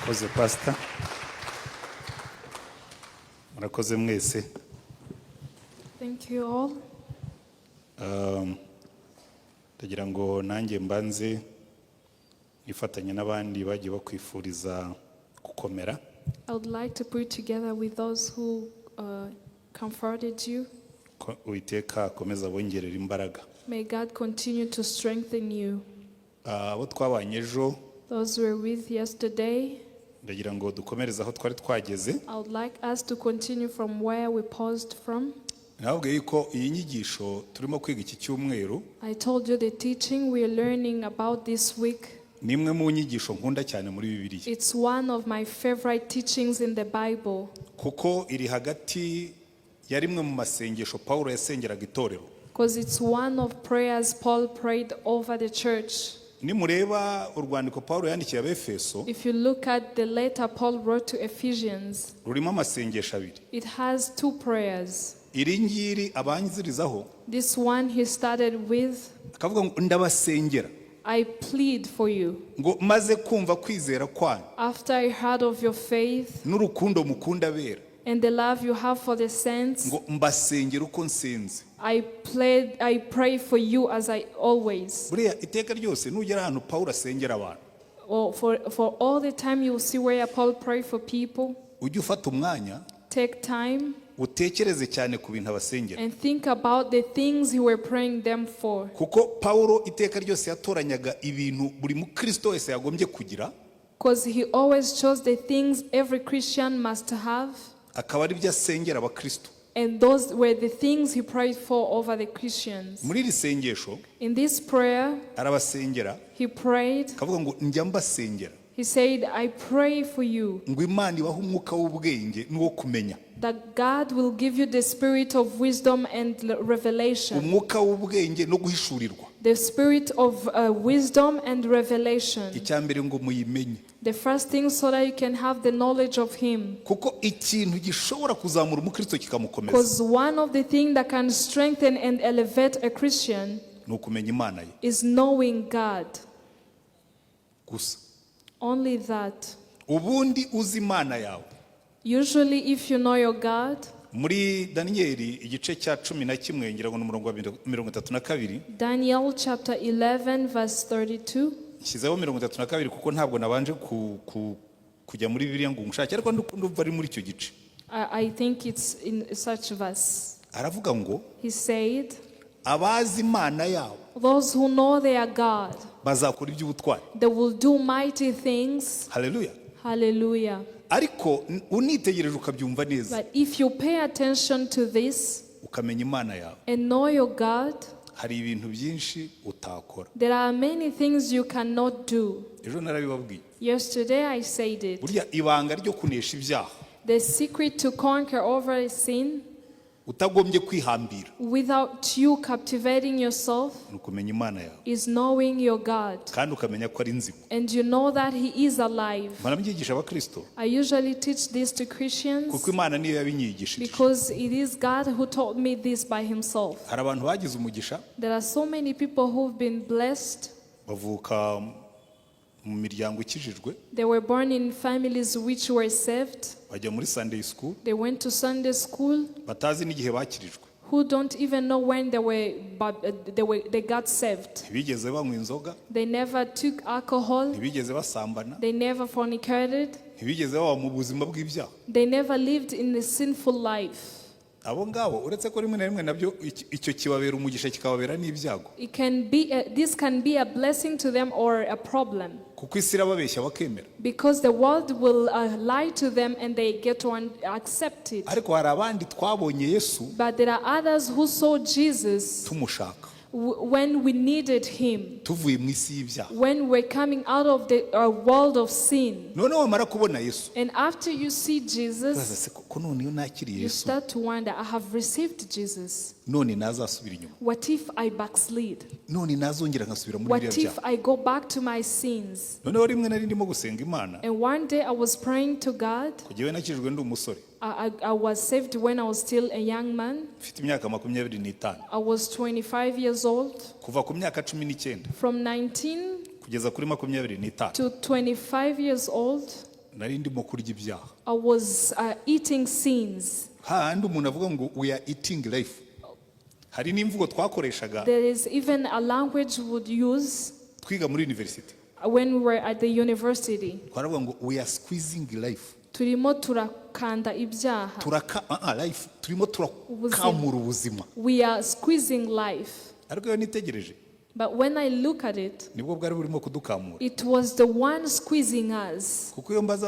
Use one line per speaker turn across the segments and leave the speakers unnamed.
Murakoze, pasita. Murakoze mwese.
Thank you all.
Ndagira ngo nanjye mbanze nifatanye n'abandi bagiye bakwifuriza gukomera.
I would like to put together with those who comforted you.
Ko Uwiteka akomeza abongerera imbaraga.
May God continue to strengthen you.
Abo twabanye ejo,
Those who were with yesterday,
ndagira ngo dukomereze aho twari twageze.
I would like us to continue from where we paused from.
Nababwiye yuko iyi nyigisho turimo kwiga iki cyumweru
I told you the teaching we are learning about this week.
Ni imwe mu nyigisho nkunda cyane muri Bibiliya.
It's one of my favorite teachings in the Bible
Kuko iri hagati ya rimwe mu masengesho Pawulo yasengeraga itorero.
Because it's one of prayers Paul prayed over the church.
Nimureba urwandiko Pawulo yandikiye Abefeso,
If you look at the letter Paul wrote to Ephesians,
rurimo amasengesho abiri.
It has two prayers.
Iri ngiri abanzirizaho,
This one he started with,
akavuga ngo ndabasengera,
"I plead for you."
ngo maze kumva kwizera kwanyu
"After I heard of your faith
n'urukundo mukunda abera,
and the love you have for the saints,
ngo mbasengera uko nsenze.
I pray for you as I always."
Buriya iteka ryose nugera ahantu Pawulo asengera abantu,
Or for all the time you will see where Paul prayed for people,
ujye ufata umwanya
take time
utekereze cyane ku bintu abasengera.
And think about the things he were praying them for.
Kuko Pawulo iteka ryose yatoranyaga ibintu buri mukristo wese yagombye kugira,
Because he always chose the things every Christian must have,
akaba ari byo asengera abakristo.
And those were the things he prayed for over the Christians.
Muri iri sengesho,
In this prayer,
arabasengera,
he prayed,
akavuga ngo njya mbasengera,
he said, "I pray for you
ngo Imana ibahe umwuka w'ubwenge n'uwo kumenya."
that God will give you the spirit of wisdom and revelation."
Umwuka w'ubwenge no guhishurirwa.
The spirit of wisdom and revelation.
Icya mbere ngo muyimenye.
The first thing, so that you can have the knowledge of Him.
Kuko ikintu gishobora kuzamura umukristo kikamukomeza
Because one of the things that can strengthen and elevate a Christian
ni ukumenya Imana ye
is knowing God.
gusa.
Only that.
Ubundi uzi Imana yawe.
Usually, if you know your God,
Muri Daniyeli igice cya 11, ngira ngo ni umurongo wa 32.
Daniel chapter 11, verse 32.
Nshyizeho 32 kuko ntabwo nabanje kujya muri Bibiliya ngo nshake, ariko ndumva ari muri icyo gice.
I think it's in such verse.
Aravuga ngo
He said,
abazi Imana yabo
"Those who know their God,
bazakora iby'ubutwari.
They will do mighty things."
Haleluya.
Hallelujah.
Ariko unitegereje ukabyumva neza,
But if you pay attention to this
ukamenya Imana yawe,
and know your God,
hari ibintu byinshi utakora.
There are many things you cannot do.
Ejo narabibabwiye.
Yesterday I said it.
Burya ibanga ryo kunesha ibyaha
The secret to conquer over sin
utagombye kwihambira
without you captivating yourself
ni ukumenya Imana yawe,
is knowing your God.
kandi ukamenya ko ari nzima.
And you know that He is alive.
Mpora mbyigisha abakristo,
I usually teach this to Christians
kuko Imana niyo yabinyigishije.
Because it is God who taught me this by Himself.
Hari abantu bagize umugisha,
There are so many people who've been blessed.
Bavuka mu miryango ikijijwe,
They were born in families which were saved.
Bajya muri Sunday school,
They went to Sunday school,
batazi n'igihe bakirijwe.
Who don't even know when they were, but they got saved.
Ntibigeze banywa inzoga,
They never took alcohol.
ntibigeze basambana,
They never fornicated.
Ntibigeze baba mu buzima bw'ibyaha.
They never lived in a sinful life.
Abo ngabo, uretse ko rimwe na rimwe nabyo icyo kibabera umugisha kikababera n'ibyago,
This can be a blessing to them or a problem
kuko isi irababeshya bakemera.
Because the world will lie to them and they get to accept it.
Ariko hari abandi twabonye Yesu
But there are others who saw Jesus
tumushaka,
when we needed him,
tuvuye mu isi y'ibyaha.
When we're coming out of the world of sin.
Noneho wamara kubona Yesu,
And after you see Jesus,
uraza se ko none iyo nakiriye
you
Yesu,
start to wonder, "I have received Jesus.
None nazasubira inyuma?
What if I backslid?
None nazongera nkasubira muri
What
biriya
if
byaha?"
I go back to my sins?"
Noneho rimwe nari ndimo gusenga Imana,
And one day I was praying to God.
kugewe nakijijwe ndi umusore,
I was saved when I was still a young man.
Mfite imyaka 25.
I was 25 years old.
Kuva ku myaka 19
From 19
kugeza kuri 25,
to 25 years old,
Nari ndimo kurya ibyaha.
I was eating sins.
Hahandi umuntu avuga ngo "We are eating life", hari n'imvugo twakoreshaga
There is even a language we would use
twiga muri university.
When we were at the university.
Twaravuga ngo "We are squeezing life."
Turimo turakanda ibyaha.
Turaka life, turimo turakamura ubuzima.
We are squeezing life.
Ariko iyo nitegereje,
But when I look at it,
nibwo bwari burimo kudukamura.
It was the one squeezing us.
Kuko iyo mbaza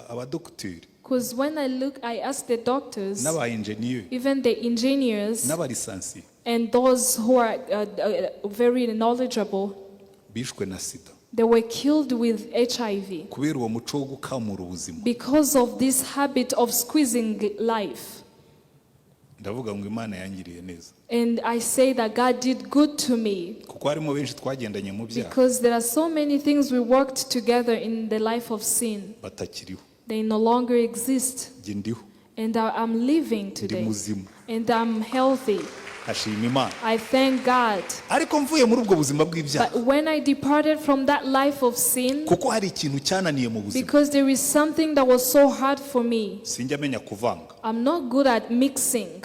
abadogiteri
Because when I look, I ask the doctors,
n'aba enjeniyeri
even the engineers,
n'aba licenciés
and those who are very knowledgeable,
bishwe na sida
they were killed with HIV
kubera uwo muco wo gukamura ubuzima.
Because of this habit of squeezing life.
Ndavuga ngo Imana yangiriye neza.
And I say that God did good to me
Kuko harimo benshi twagendanye mu byaha
because there are so many things we worked together in the life of sin.
Batakiriho.
They no longer exist.
Njye ndiho.
And I'm living
Ndi
today.
muzima.
And I'm healthy.
Ashima Imana.
I thank God.
Ariko mvuye muri ubwo buzima bw'ibyaha,
But when I departed from that life of sin,
kuko hari ikintu cyananiye mu buzima,
because there is something that was so hard for me,
sinjya amenya kuvanga.
I'm not good at mixing.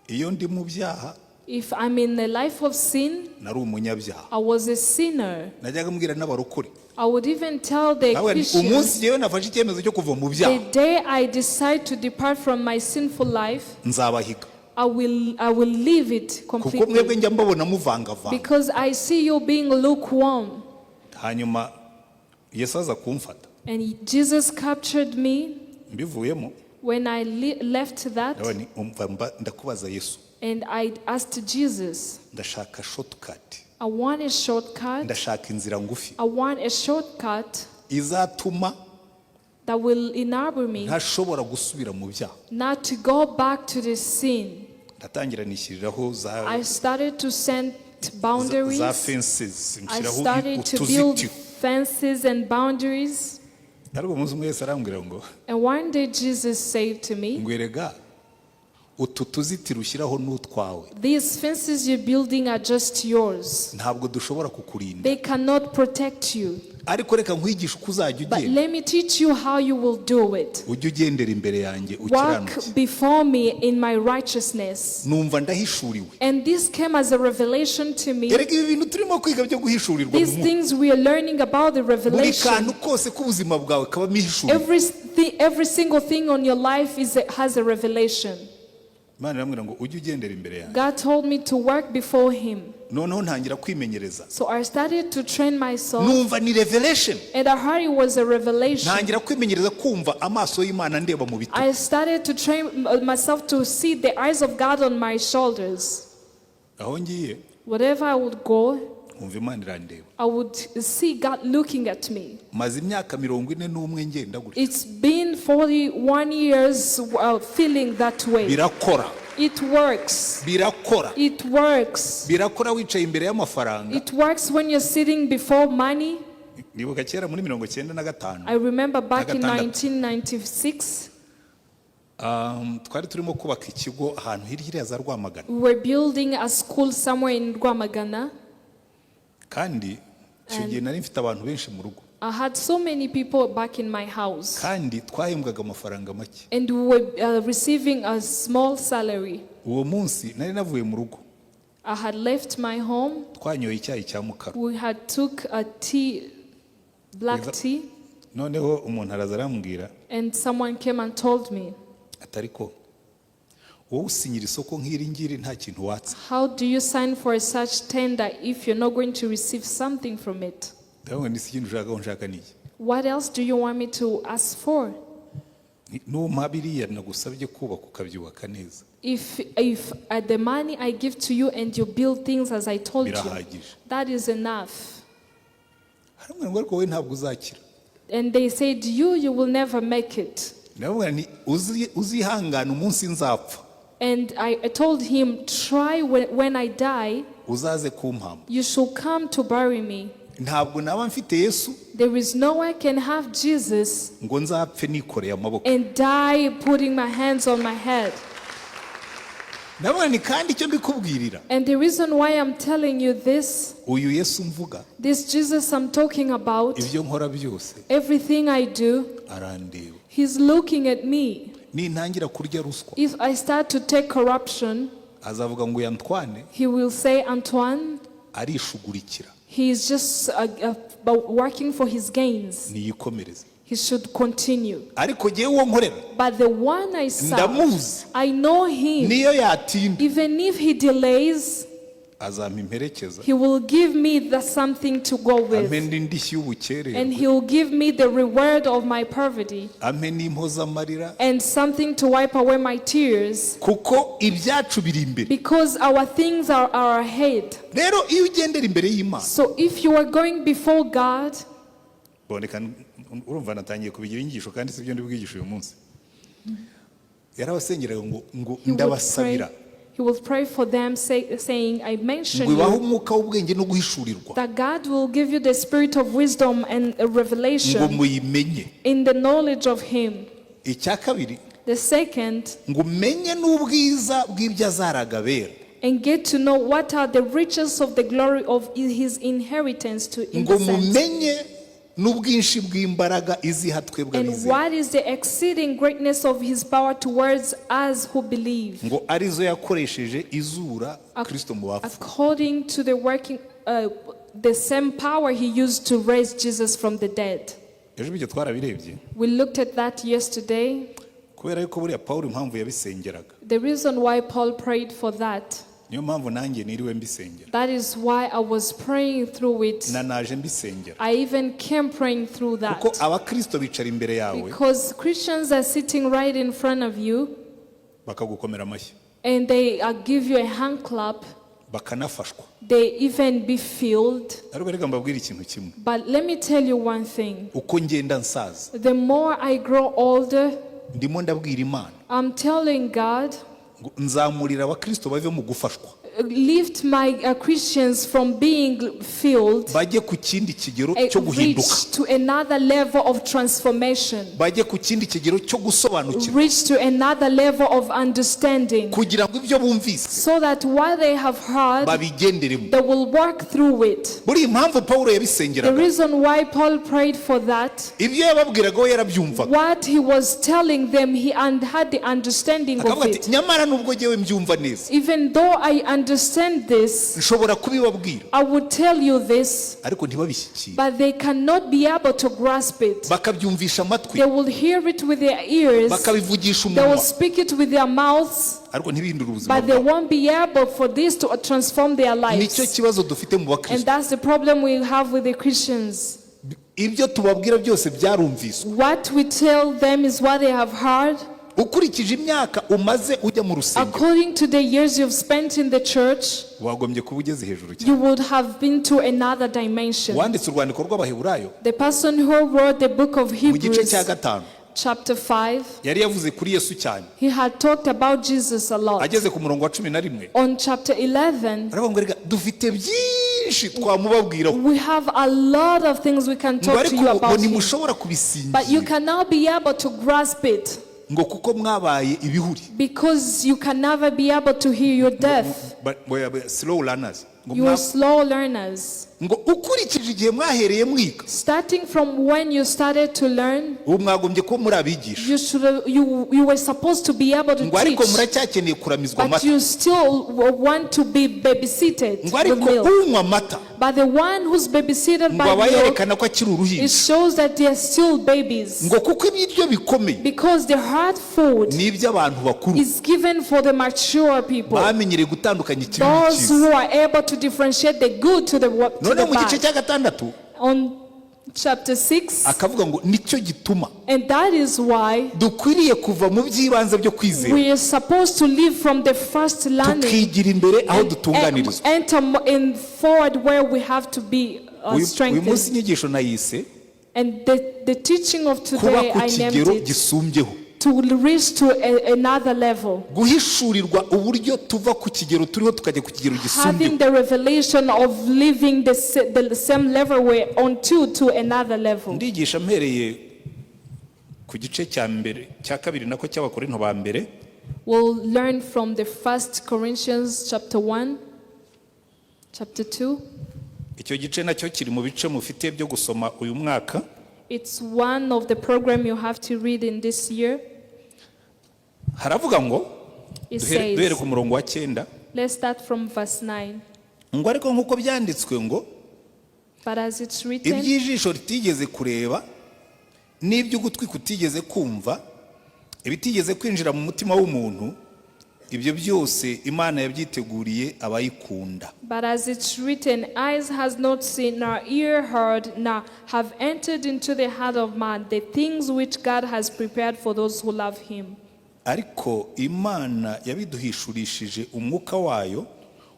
Iyo ndi mu byaha,
If I'm in the life of sin,
nari umunyabyaha.
I was a sinner.
Najyaga mbwira n'abarokore.
I would even tell the
Nawe nti,
Christians,
umunsi yewe nafashe icyemezo cyo kuva mu byaha,
the day I decide to depart from my sinful life,
nzabahiga.
I will leave it
Kuko mwebwe
completely.
njya mbabona muvangavanga.
Because I see you being lukewarm.
Hanyuma Yesu aza kumfata.
And Jesus captured me
Mbivuyemo,
when I left that.
ndavuga nti, umva ndakubaza Yesu.
And I asked Jesus,
Ndashaka shortcut.
I want a shortcut.
Ndashaka inzira ngufi
I want a shortcut
izatuma
that will enable me
ntashobora gusubira mu byaha.
Not to go back to the sin.
Ndatangira nishyiriraho za
I started to set boundaries.
Za fences,
I
nshyiraho
started to build
utuzitiro.
Fences and boundaries.
Ariko umunsi umwe Yesu arambwira ngo,
And one day Jesus said to me,
ngo erega utu tuzitiro ushyiraho n'utwawe.
"These fences you're building are just yours.
Ntabwo dushobora kukurinda.
They cannot protect you.
Ariko reka nkwigishe uko uzajya
But
ugenda.
let me teach you how you will do it.
Ujye ugendera imbere yanjye ukiranuke."
Walk before me in my righteousness."
Numva ndahishuriwe.
And this came as a revelation to me.
Erega ibi bintu turimo kwiga byo guhishurirwa mu
These
mwuka,
things we are learning about the
buri
revelation.
Kantu kose k'ubuzima bwawe kabamo ihishurirwa.
Every single thing on your life has a revelation.
Imana irambwira ngo ujye ugendera imbere yanjye.
God told me to work before Him.
Noneho ntangira kwimenyereza.
So I started to train myself,
Numva ni revelation.
And I heard it was a revelation.
Ntangira kwimenyereza kumva amaso y'Imana ndeba mu bitugu.
I started to train myself to see the eyes of God on my shoulders.
Aho ngiye,
Wherever I would go,
nkumva Imana irandeba.
I would see God looking at me.
Maze imyaka 41 ngenda gutya.
It's been 41 years feeling that way.
Birakora.
It works.
Birakora.
It works.
Birakora wicaye imbere y'amafaranga.
It works when you're sitting before money.
Nibuka kera muri 95,
I remember back in
Gatandatu.
1996,
Twari turimo kubaka ikigo ahantu hirya iriya za Rwamagana.
We were building a school somewhere in Rwamagana.
Kandi icyo gihe nari mfite abantu benshi mu rugo.
I had so many people back in my house,
Kandi twahembwaga amafaranga make.
And we were receiving a small salary.
Uwo munsi nari navuye mu rugo,
I had left my home.
twanyoye icyayi cya mukaru.
We had took a tea, black tea,
Noneho umuntu araza arambwira
and someone came and told me,
ati ariko wowe usinyira isoko nk'iri ngiri nta kintu watse.
"How do you sign for such tender if you're not going to receive something from it?"
Ndabona nisi ikindi ushaka aho nshaka ni iki?
What else do you want me to ask for?
Numpa biriya nagusabye kubaka ukabyubaka neza,
If the money I give to you and you build things as I told you,
birahagije.
That is enough.
Haramubwira ngo ariko wowe ntabwo uzakira.
And they said, You will never make it."
Ndamubwira nti uzihangane umunsi nzapfa,
And I told him, "Try when I die,
uzaze kumpamba.
You should come to bury me."
Ntabwo naba mfite Yesu
There is no way I can have Jesus
ngo nzapfe nikoreye amaboko.
And die putting my hands on my head.
Ndabona ni kandi icyo mbikubwirira,
And the reason why I'm telling you this,
uyu Yesu mvuga,
this Jesus I'm talking about,
ibyo nkora byose
everything I do,
arandeba.
He's looking at me.
Nintangira kurya ruswa,
If I start to take corruption,
azavuga ngo uyu Antoine
he will say, "Antoine,
arishugurikira,
he is just working for his gains.
Niyikomereze."
He should continue."
Ariko jyewe uwo nkorera,
But the one I serve,
ndamuzi.
I know him.
Niyo yatinda,
Even if he delays,
azampa imperekeza,
he will give me the something to go
ampe
with.
n'indishyi y'ubukererwe,
And he will give me the reward of my poverty
ampe n'impozamarira,
and something to wipe away my tears,
kuko ibyacu biri imbere.
because our things are our ahead.
Rero iyo ugendera imbere y'Imana,
So if you are going before God,
boneka urumva natangiye kubigira inyigisho kandi si byo ndi bwigisha uyu munsi. Yarabasengeraga ngo
he would pray,
ndabasabira
he will pray for them, saying, "I mention
ngo ibahe
you
umwuka w'ubwenge no guhishurirwa,
that God will give you the spirit of wisdom and
ngo
revelation
muyimenye.
in the knowledge of him."
Icya kabiri,
The second,
ngo umenye n'ubwiza bw'ibyo azaraga abera,
and get to know what are the riches of the glory of his inheritance to in
ngo
the saints.
mumenye n'ubwinshi bw'imbaraga iziha twebwe
And
abizera,
what is the exceeding greatness of his power towards us who believe,
ngo arizo yakoresheje izura Kristo mu bapfuye.
According to the working, the same power he used to raise Jesus from the dead.
Ejo ibyo twarabirebye.
We looked at that yesterday.
Kubera yuko buriya Pawulo impamvu yabisengeraga,
The reason why Paul prayed for that,
niyo mpamvu nanjye niriwe mbisengera,
that is why I was praying through it.
na naje mbisengera,
I even came praying through that.
Kuko abakristo bicara imbere yawe,
Because Christians are sitting right in front of you
bakagukomera amashyi,
and they give you a hand clap.
Bakanafashwa.
They even be filled.
Ariko reka mbabwire ikintu kimwe.
But let me tell you one thing.
Uko ngenda nsaza,
The more I grow older,
ndimo ndabwira Imana
I'm telling God,
ngo nzamurira abakristo bave mu gufashwa,
lift my Christians from being filled
bajye ku kindi kigero
and
cyo guhinduka,
reach to another level of transformation,
bajye ku kindi kigero cyo gusobanukirwa,
reach to another level of understanding,
kugira ngo ibyo bumvise
so that what they have heard,
babigenderemo.
They will work through it.
Buriya impamvu Pawulo
The
yabisengeraga,
reason why Paul prayed for that,
ibyo yababwiraga we yarabyumvaga.
What he was telling them, he and had the understanding of
Akavuga ati
it.
nyamara nubwo jyewe mbyumva neza,
Even though I understand this,
nshobora kubibabwira,
I would tell you this,
ariko ntibabishyikire,
but they cannot be able to grasp it.
Bakabyumvisha amatwi,
They will hear it with their ears,
bakabivugisha
they will
umunwa,
speak it with their mouths,
ariko ntibihindure ubuzima
but they
bwabo.
won't be able for this to transform their
Nicyo
lives.
kibazo dufite mu
And
bakristo.
that's the problem we have with the Christians.
Ibyo tubabwira byose byarumviswe.
What we tell them is what they have heard.
Ukurikije imyaka umaze ujya mu rusengero,
According to the years you've spent in the church,
wagombye kuba ugeze hejuru cyane.
You would have been to another dimension.
Wanditse urwandiko rw'Abaheburayo,
The person who wrote the book of
mu gice
Hebrews,
cya gatanu,
chapter 5,
yari yavuze kuri Yesu cyane.
He had talked about Jesus a lot.
Ageze ku murongo wa 11,
On chapter 11,
aravuga ngo reka dufite byinshi twamubabwiraho,
we have a lot of things we can
ngo
talk to
ariko
you
ngo
about him.
ntimushobora
But you
kubisingira,
cannot be able to grasp it
ngo kuko mwabaye ibihuri.
Because you can never be able to hear your deaf.
Slow learners, ngo
You are slow learners.
Ngo ukurikije igihe mwahereye mwiga,
Starting from when you started to learn,
ubu mwagombye kuba muri abigisha,
you were supposed to be able to
ngo ariko
teach,
muracyakeneye kuramizwa
but
amata,
you still want to be babysitted
ngo
with
ariko
milk.
unywa amata,
But the one who's babysitted
ngo
by
aba
milk,
yerekana ko akiri uruhinja,
it shows that they are still babies.
Ngo kuko ibiryo bikomeye
Because the hard food
ni iby'abantu bakuru
is given for the mature people.
Bamenyereye gutandukanya ikibi
Those
n'ikiza.
who are able to differentiate the good to
None
the
mu gice
bad.
cya gatandatu,
On chapter 6,
akavuga ngo nicyo gituma
and that is why
dukwiriye kuva mu by'ibanze byo kwizera,
we are supposed to live from the first learning
tukigira imbere aho
and
dutunganirizwa.
enter in forward where we have to be
Uyu uyu munsi
strengthened.
inyigisho nayise
And the teaching of
kuba
today,
ku
I named
kigero
it
gisumbyeho,
to reach to another level.
Guhishurirwa uburyo tuva ku kigero turiho tukajya ku kigero gisumbyeho.
Having the revelation of living the same level we're on to another level.
Ndigisha mpereye ku gice cya mbere cya kabiri nako cy'Abakorinto ba mbere.
We'll learn from the First Corinthians chapter 1, chapter 2.
Icyo gice nacyo kiri mu bice mufite byo gusoma uyu mwaka.
It's one of the program you have to read in this year.
Haravuga ngo
It
duhere
says,
ku murongo wa 9.
Let's start from verse 9.
Ngo ariko nk'uko byanditswe ngo
But as it's written,
iby'ijisho ritigeze kureba n'iby'ugutwi kutigeze kumva, ibitigeze kwinjira mu mutima w'umuntu, ibyo byose Imana yabyiteguriye abayikunda.
But as it's written, eyes has not seen, nor ear heard, nor have entered into the heart of man the things which God has prepared for those who love him.
Ariko Imana yabiduhishurishije umwuka wayo,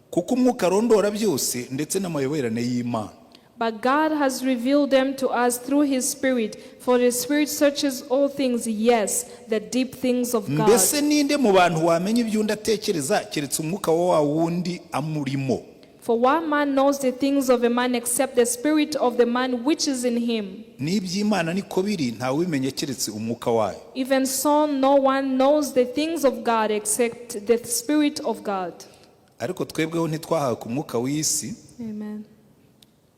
kuko umwuka arondora byose, ndetse n'amayoberane y'Imana.
But God has revealed them to us through his Spirit, for the Spirit searches all things, yes, the deep things of God.
Mbese ninde mu bantu wamenya ibyo undi atekereza, keretse umwuka wa wa wundi amurimo?
For what man knows the things of a man except the spirit of the man which is in him?
N'iby'Imana niko biri, ntawubimenya keretse umwuka wayo.
Even so, no one knows the things of God except the Spirit of God.
Ariko twebweho ntitwahawe ku mwuka w'isi,
Amen.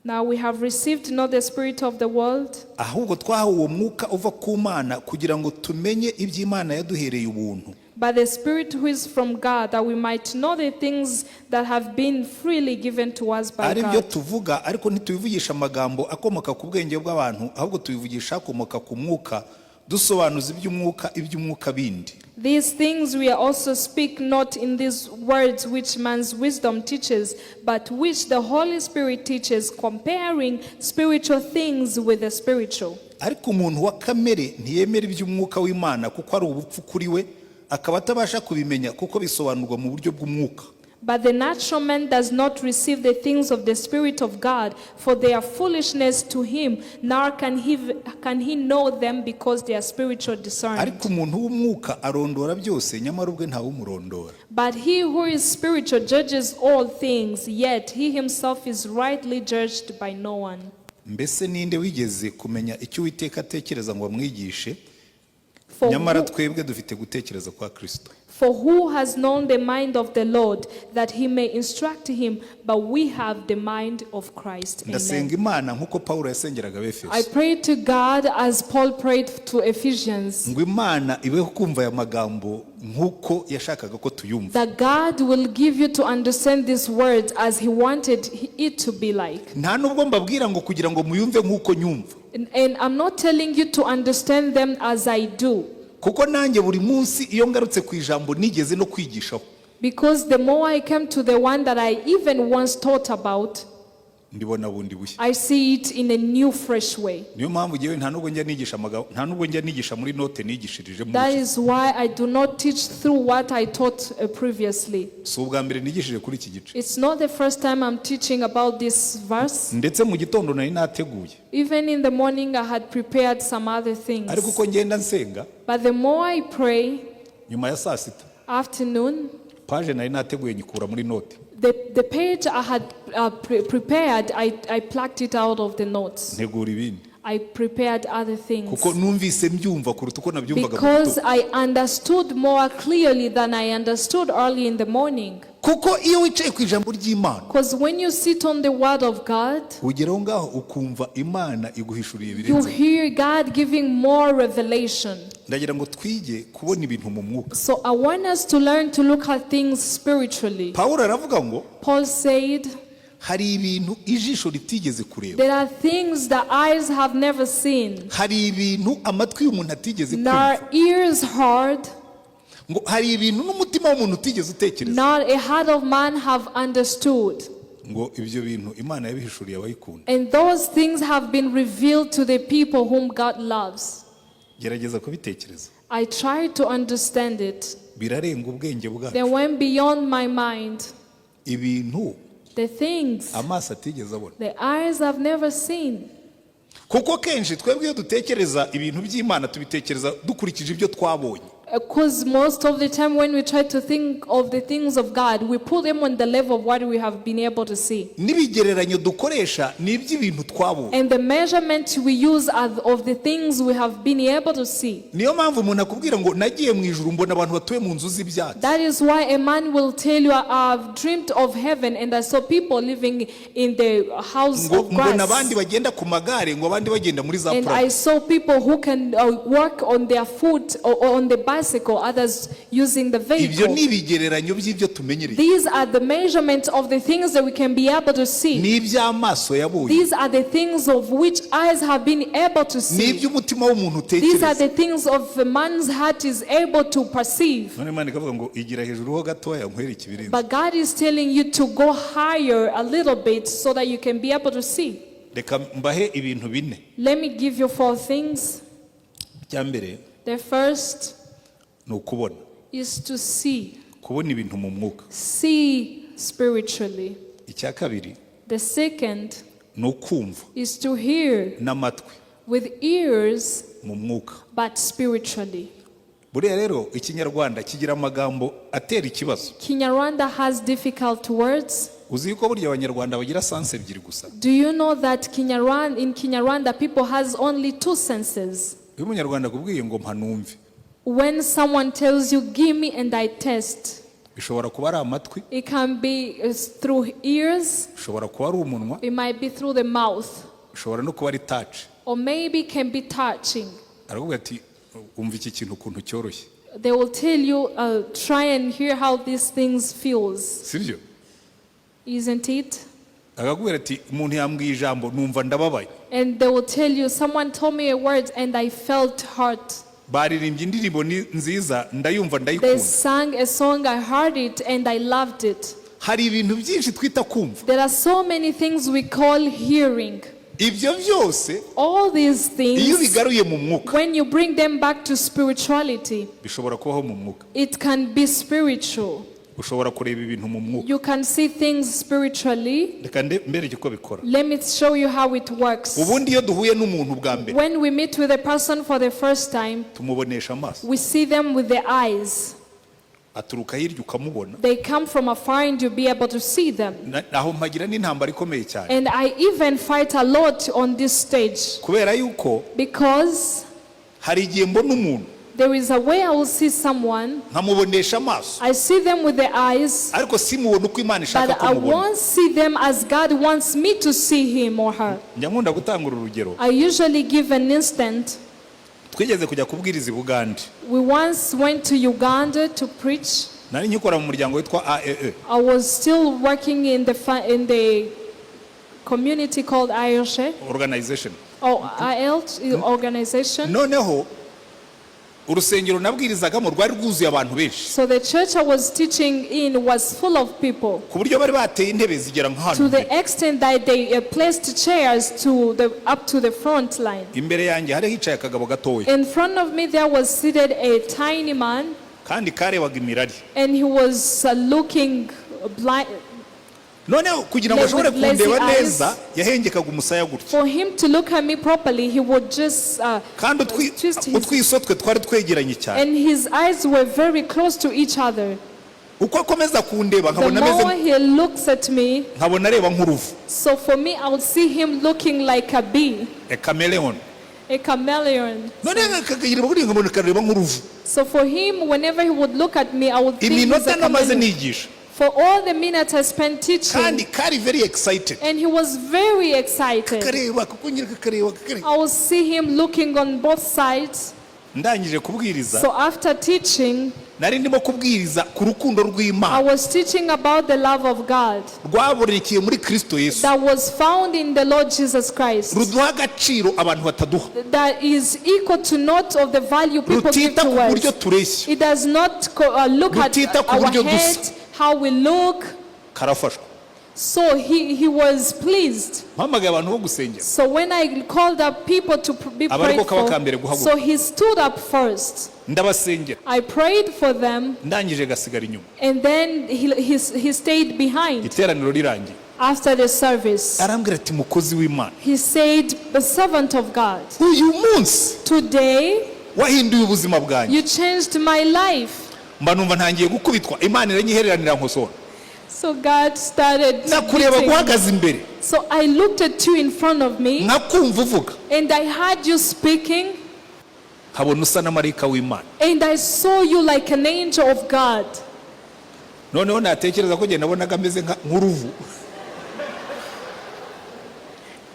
Now we have received not the spirit of the world,
ahubwo twahawe uwo mwuka uva ku Mana, kugira ngo tumenye iby'Imana yaduhereye ubuntu.
But the Spirit who is from God, that we might know the things that have been freely given to us by
Ari byo
God.
Tuvuga, ariko ntitubivugisha amagambo akomoka ku bwenge bw'abantu, ahubwo tubivugisha akomoka ku mwuka, dusobanuza iby'umwuka iby'umwuka bindi.
These things we also speak not in these words which man's wisdom teaches, but which the Holy Spirit teaches, comparing spiritual things with the spiritual.
Ariko umuntu wa kamere ntiyemera iby'umwuka w'Imana, kuko ari ubupfu kuri we, akaba atabasha kubimenya kuko bisobanurwa mu buryo bw'umwuka.
But the natural man does not receive the things of the Spirit of God, for they are foolishness to him, nor can he know them because they are spiritual discerned.
Ariko umuntu w'umwuka arondora byose, nyamara ubwe ntawumurondora.
But he who is spiritual judges all things, yet he himself is rightly judged by no one.
Mbese ninde wigeze kumenya icyo Uwiteka atekereza ngo amwigishe?
For
Nyamara
who,
twebwe dufite gutekereza kwa Kristo.
For who has known the mind of the Lord that he may instruct him? But we have the mind of Christ.
Ndasenga
Amen.
Imana nk'uko Pawulo yasengeraga
I
Abefeso,
pray to God as Paul prayed to Ephesians,
ngo Imana ibeho kumva aya magambo nk'uko yashakaga ko tuyumva.
That God will give you to understand these words as he wanted it to be like.
Nta nubwo mbabwira ngo kugira ngo muyumve nk'uko nyumva,
And I'm not telling you to understand them as I do.
Kuko nanjye buri munsi iyo ngarutse ku ijambo nigeze no kwigishaho,
Because the more I came to the one that I even once taught about,
ndibona bundi bushya.
I see it in a new, fresh way.
Niyo mpamvu ngewe nta nubwo njya nigisha amagambo, nta nubwo njya nigisha muri note nigishirijemo.
That is why I do not teach through what I taught previously.
Si ubwa mbere nigishije kuri iki gice.
It's not the first time I'm teaching about this verse.
Ndetse mu gitondo nari nateguye,
Even in the morning, I had prepared some other things.
Ariko uko ngenda nsenga,
But the more I pray,
nyuma ya saa sita,
afternoon,
page nari nateguye nyikura muri note,
the page I had prepared, I plucked it out of the notes.
Ntegura ibindi,
I prepared other things.
Kuko numvise mbyumva kuruta uko nabyumvaga mu
Because
gitondo.
I understood more clearly than I understood early in the morning.
Kuko iyo wicaye ku ijambo ry'Imana,
Because when you sit on the word of God,
ugeraho ngaho ukumva Imana iguhishuriye
you
ibirenze.
Hear God giving more revelation.
Ndagira ngo twige kubona ibintu mu mwuka.
So I want us to learn to look at things spiritually.
Pawulo aravuga ngo
Paul said,
hari ibintu ijisho ritigeze kureba,
there are things that eyes have never seen,
hari ibintu amatwi y'umuntu atigeze
nor
kumva,
ears heard,
ngo hari ibintu n'umutima w'umuntu utigeze utekereza,
nor a heart of man have understood.
Ngo ibyo bintu Imana yabihishuriye abayikunda.
And those things have been revealed to the people whom God loves.
Gerageza kubitekereza.
I tried to understand it.
Birarenga ubwenge bwacu.
They went beyond my mind.
Ibintu
The things
amaso atigeze abona,
the eyes have never seen.
Kuko kenshi twebwe iyo dutekereza ibintu by'Imana, tubitekereza dukurikije ibyo twabonye.
Because most of the time when we try to think of the things of God, we put them on the level of what we have been able to see.
N'ibigereranyo dukoresha ni iby'ibintu twabonye.
And the measurement we use are of the things we have been able to see.
Niyo mpamvu umuntu akubwira ngo nagiye mu ijuru mbona abantu batuye mu nzu z'ibyatsi.
That is why a man will tell you, "I've dreamed of heaven and I saw people living in the house
Ngo
of
mbona abandi
grass.
Bagenda ku magare ngo abandi bagenda muri za
And I
Prado.
Saw people who can walk on their foot or on the bicycle, others using the
Ibyo ni
vehicle."
ibigereranyo by'ibyo tumenyereye.
These are the measurements of the things that we can be able to see.
Ni iby'amaso yabonye.
These are the things of which eyes have been able to
Ni
see.
iby'umutima w'umuntu
These are
utekereza.
the things of a man's heart is able to perceive.
None Imana ikavuga ngo igira hejuru ho gatoya nkwereke ibirenze.
But God is telling you to go higher a little bit so that you can be able to see.
Reka mbahe ibintu bine.
Let me give you four things.
Icya mbere
The first
ni ukubona.
Is to see,
Kubona ibintu mu mwuka.
See spiritually.
Icya kabiri
The second
ni ukumva
is to hear
n'amatwi
with ears,
mu mwuka.
But spiritually.
Buriya rero ikinyarwanda kigira amagambo atera ikibazo.
Kinyarwanda has difficult words.
Uzi yuko burya abanyarwanda bagira sens ebyiri gusa?
Do you know that in Kinyarwanda people has only two senses?
Iyo umunyarwanda akubwiye ngo mpa numve,
When someone tells you, "Give me and I test,"
bishobora kuba ari amatwi,
it can be through ears,
bishobora kuba ari umunwa,
it might be through the mouth,
bishobora no kuba ari touch.
Or maybe it can be touching.
Aravuga ati umva iki kintu ukuntu cyoroshye.
They will tell you, "Try and hear how these things feels,"
Sibyo?
Isn't it?
Akakubwira ati umuntu yambwiye ijambo numva ndababaye.
And they will tell you, "Someone told me a word and I felt hurt."
Baririmbye indirimbo ni nziza ndayumva
They
ndayikunda.
Sang a song, I heard it and I loved it.
Hari ibintu byinshi twita kumva.
There are so many things we call hearing.
Ibyo byose
All these
iyo
things,
ubigaruye mu mwuka,
when you bring them back to spirituality,
bishobora kubaho mu mwuka.
It can be spiritual.
Ushobora kureba ibintu mu mwuka.
You can see things spiritually.
Reka mbereke uko bikora.
Let me show you how it works.
Ubundi iyo duhuye n'umuntu bwa mbere,
When we meet with a person for the first time,
tumubonesha amaso.
We see them with the eyes.
Aturuka hirya ukamubona.
They come from afar and you'll be able to see them.
Aho mpagira n'intambara ikomeye cyane.
And I even fight a lot on this stage
Kubera yuko
because
hari igihe mbona umuntu,
there is a way I will see someone.
Nkamubonesha amaso,
I see them with the eyes,
ariko simubona uko Imana ishaka
but
ko
I
mubona.
Won't see them as God wants me to see him or her.
Njya nkunda gutanga uru rugero.
I usually give an instant.
Twigeze kujya kubwiriza i Bugande.
We once went to Uganda to preach.
Nari nkikora mu muryango witwa AEE.
I was still working in the community called IOSHE,
Organization.
Or IL organization.
Noneho urusengero nabwirizagamo rwari rwuzuye abantu benshi,
So the church I was teaching in was full of people,
ku buryo bari bateye intebe zigera nk'ahantu
to the
imbere.
Extent that they placed chairs up to the front line.
Imbere yanjye hari hicaye akagabo gatoya.
In front of me there was seated a tiny man,
Kandi karebaga imirari.
And he was looking blind.
Noneho kugira ngo
With
ashobore
lazy
kundeba
eyes.
Neza yahengekaga umusaya gutya.
For him to look at me properly, he would just
Kandi
twist his
utwiso twe twari twegeranye cyane.
And his eyes were very close to each other.
Uko akomeza kundeba
The
nkabona ameze
more he looks at me,
nkabona areba nk'uruvu.
So for me, I would see him looking like a bee,
A chameleon.
A chameleon.
Noneho akagira buriya nkabona kareba nk'uruvu.
So for him, whenever he would look at me, I would think he's
Iminota
a
namaze
chameleon.
nigisha,
For all the minutes I spent teaching,
kandi kari very excited,
and he was very excited.
Kakareba kakongera kakareba kakareba.
I would see him looking on both sides.
Ndangije kubwiriza,
So after teaching,
nari ndimo kubwiriza ku rukundo
I
rw'Imana
was teaching about the love of God
rwabonekeye muri Kristo Yesu,
that was found in the Lord Jesus Christ,
ruduha agaciro abantu bataduha,
that is equal to not of the value people give
rutita
to
ku buryo
us.
tureshya,
It does not look at
rutita ku
our
buryo dusa.
head, how we look.
Karafashwa.
So he was pleased.
Mpamagaye abantu bo gusengera,
So when I called up people to be
aba ariko
prayed
kaba ka mbere
for,
guhaguruka.
So he stood up first.
Ndabasengera.
I prayed for them,
Ndangije gasigara inyuma.
And then he stayed behind
Iteraniro rirangiye,
after the service.
Arambwira ati mukozi w'Imana,
He said, "The servant of God,
uyu munsi
today
Wahinduye ubuzima bwanjye.
You changed my life.
Mba numva ntangiye gukubitwa, Imana iranyihereranira nkosora.
So God started
Nakureba
beating me.
guhagaze imbere,
So I looked at you in front of me
nkakumva uvuga,
and I heard you speaking
nkabona usa na marayika w'Imana.
And I saw you like an angel of God.
Noneho natekereza ko njye nabonaga ameze nk'uruvu.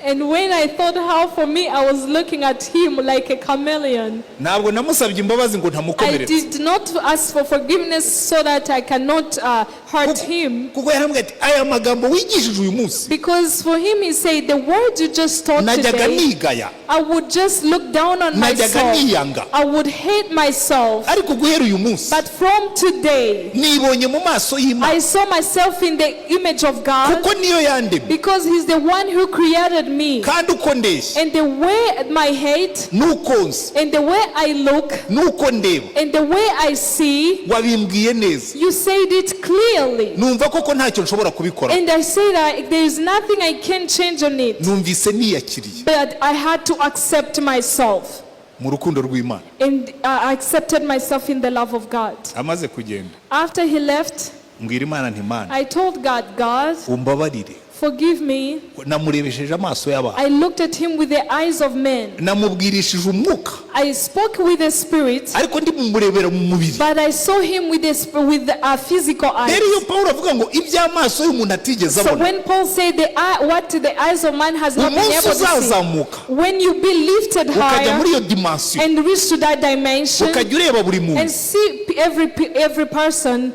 And when I thought how for me I was looking at him like a chameleon,
Ntabwo namusabye imbabazi ngo
I
ntamukomeretse.
Did not ask for forgiveness so that I cannot hurt him.
Kuko yarambwiye ati aya magambo wigishije uyu munsi,
Because for him, he said, the word you just taught
najyaga
today,
nigaya,
I would just look down on
najyaga
myself.
niyanga,
I would hate myself.
Ariko guhera uyu munsi
But from today,
nibonye mu maso y'Imana,
I saw myself in the image of God
kuko niyo yandemye,
because He's the one who created me.
Kandi uko ndeshya,
And the way my hate
n'uko nzi,
and the way I look
n'uko ndeba,
and the way I see,
wabimbwiye neza.
You said it clearly.
Numva koko ntacyo nshobora kubikora.
And I say that there is nothing I can change on it.
Numvise niyakiriye
But I had to accept myself.
Mu rukundo rw'Imana.
And I accepted myself in the love of God.
Amaze kugenda,
After he left,
mbwira Imana nti Mana,
I told God, "God,
umbabarire.
Forgive me."
Namurebesheje amaso y'abantu.
I looked at him with the eyes of men.
Namubwirishije umwuka,
I spoke with the spirit,
ariko ndimumurebera mu mubiri.
But I saw him with a physical eyes.
Rero iyo Pawulo avuga ngo iby'amaso y'umuntu atigeze
So
abona,
when Paul said what the eyes of man has not been
umunsi
able to see,
uzazamuka
when you be lifted
ukajya
higher
muri iyo dimension,
and reach to that dimension
ukajya ureba buri muntu,
and see every person,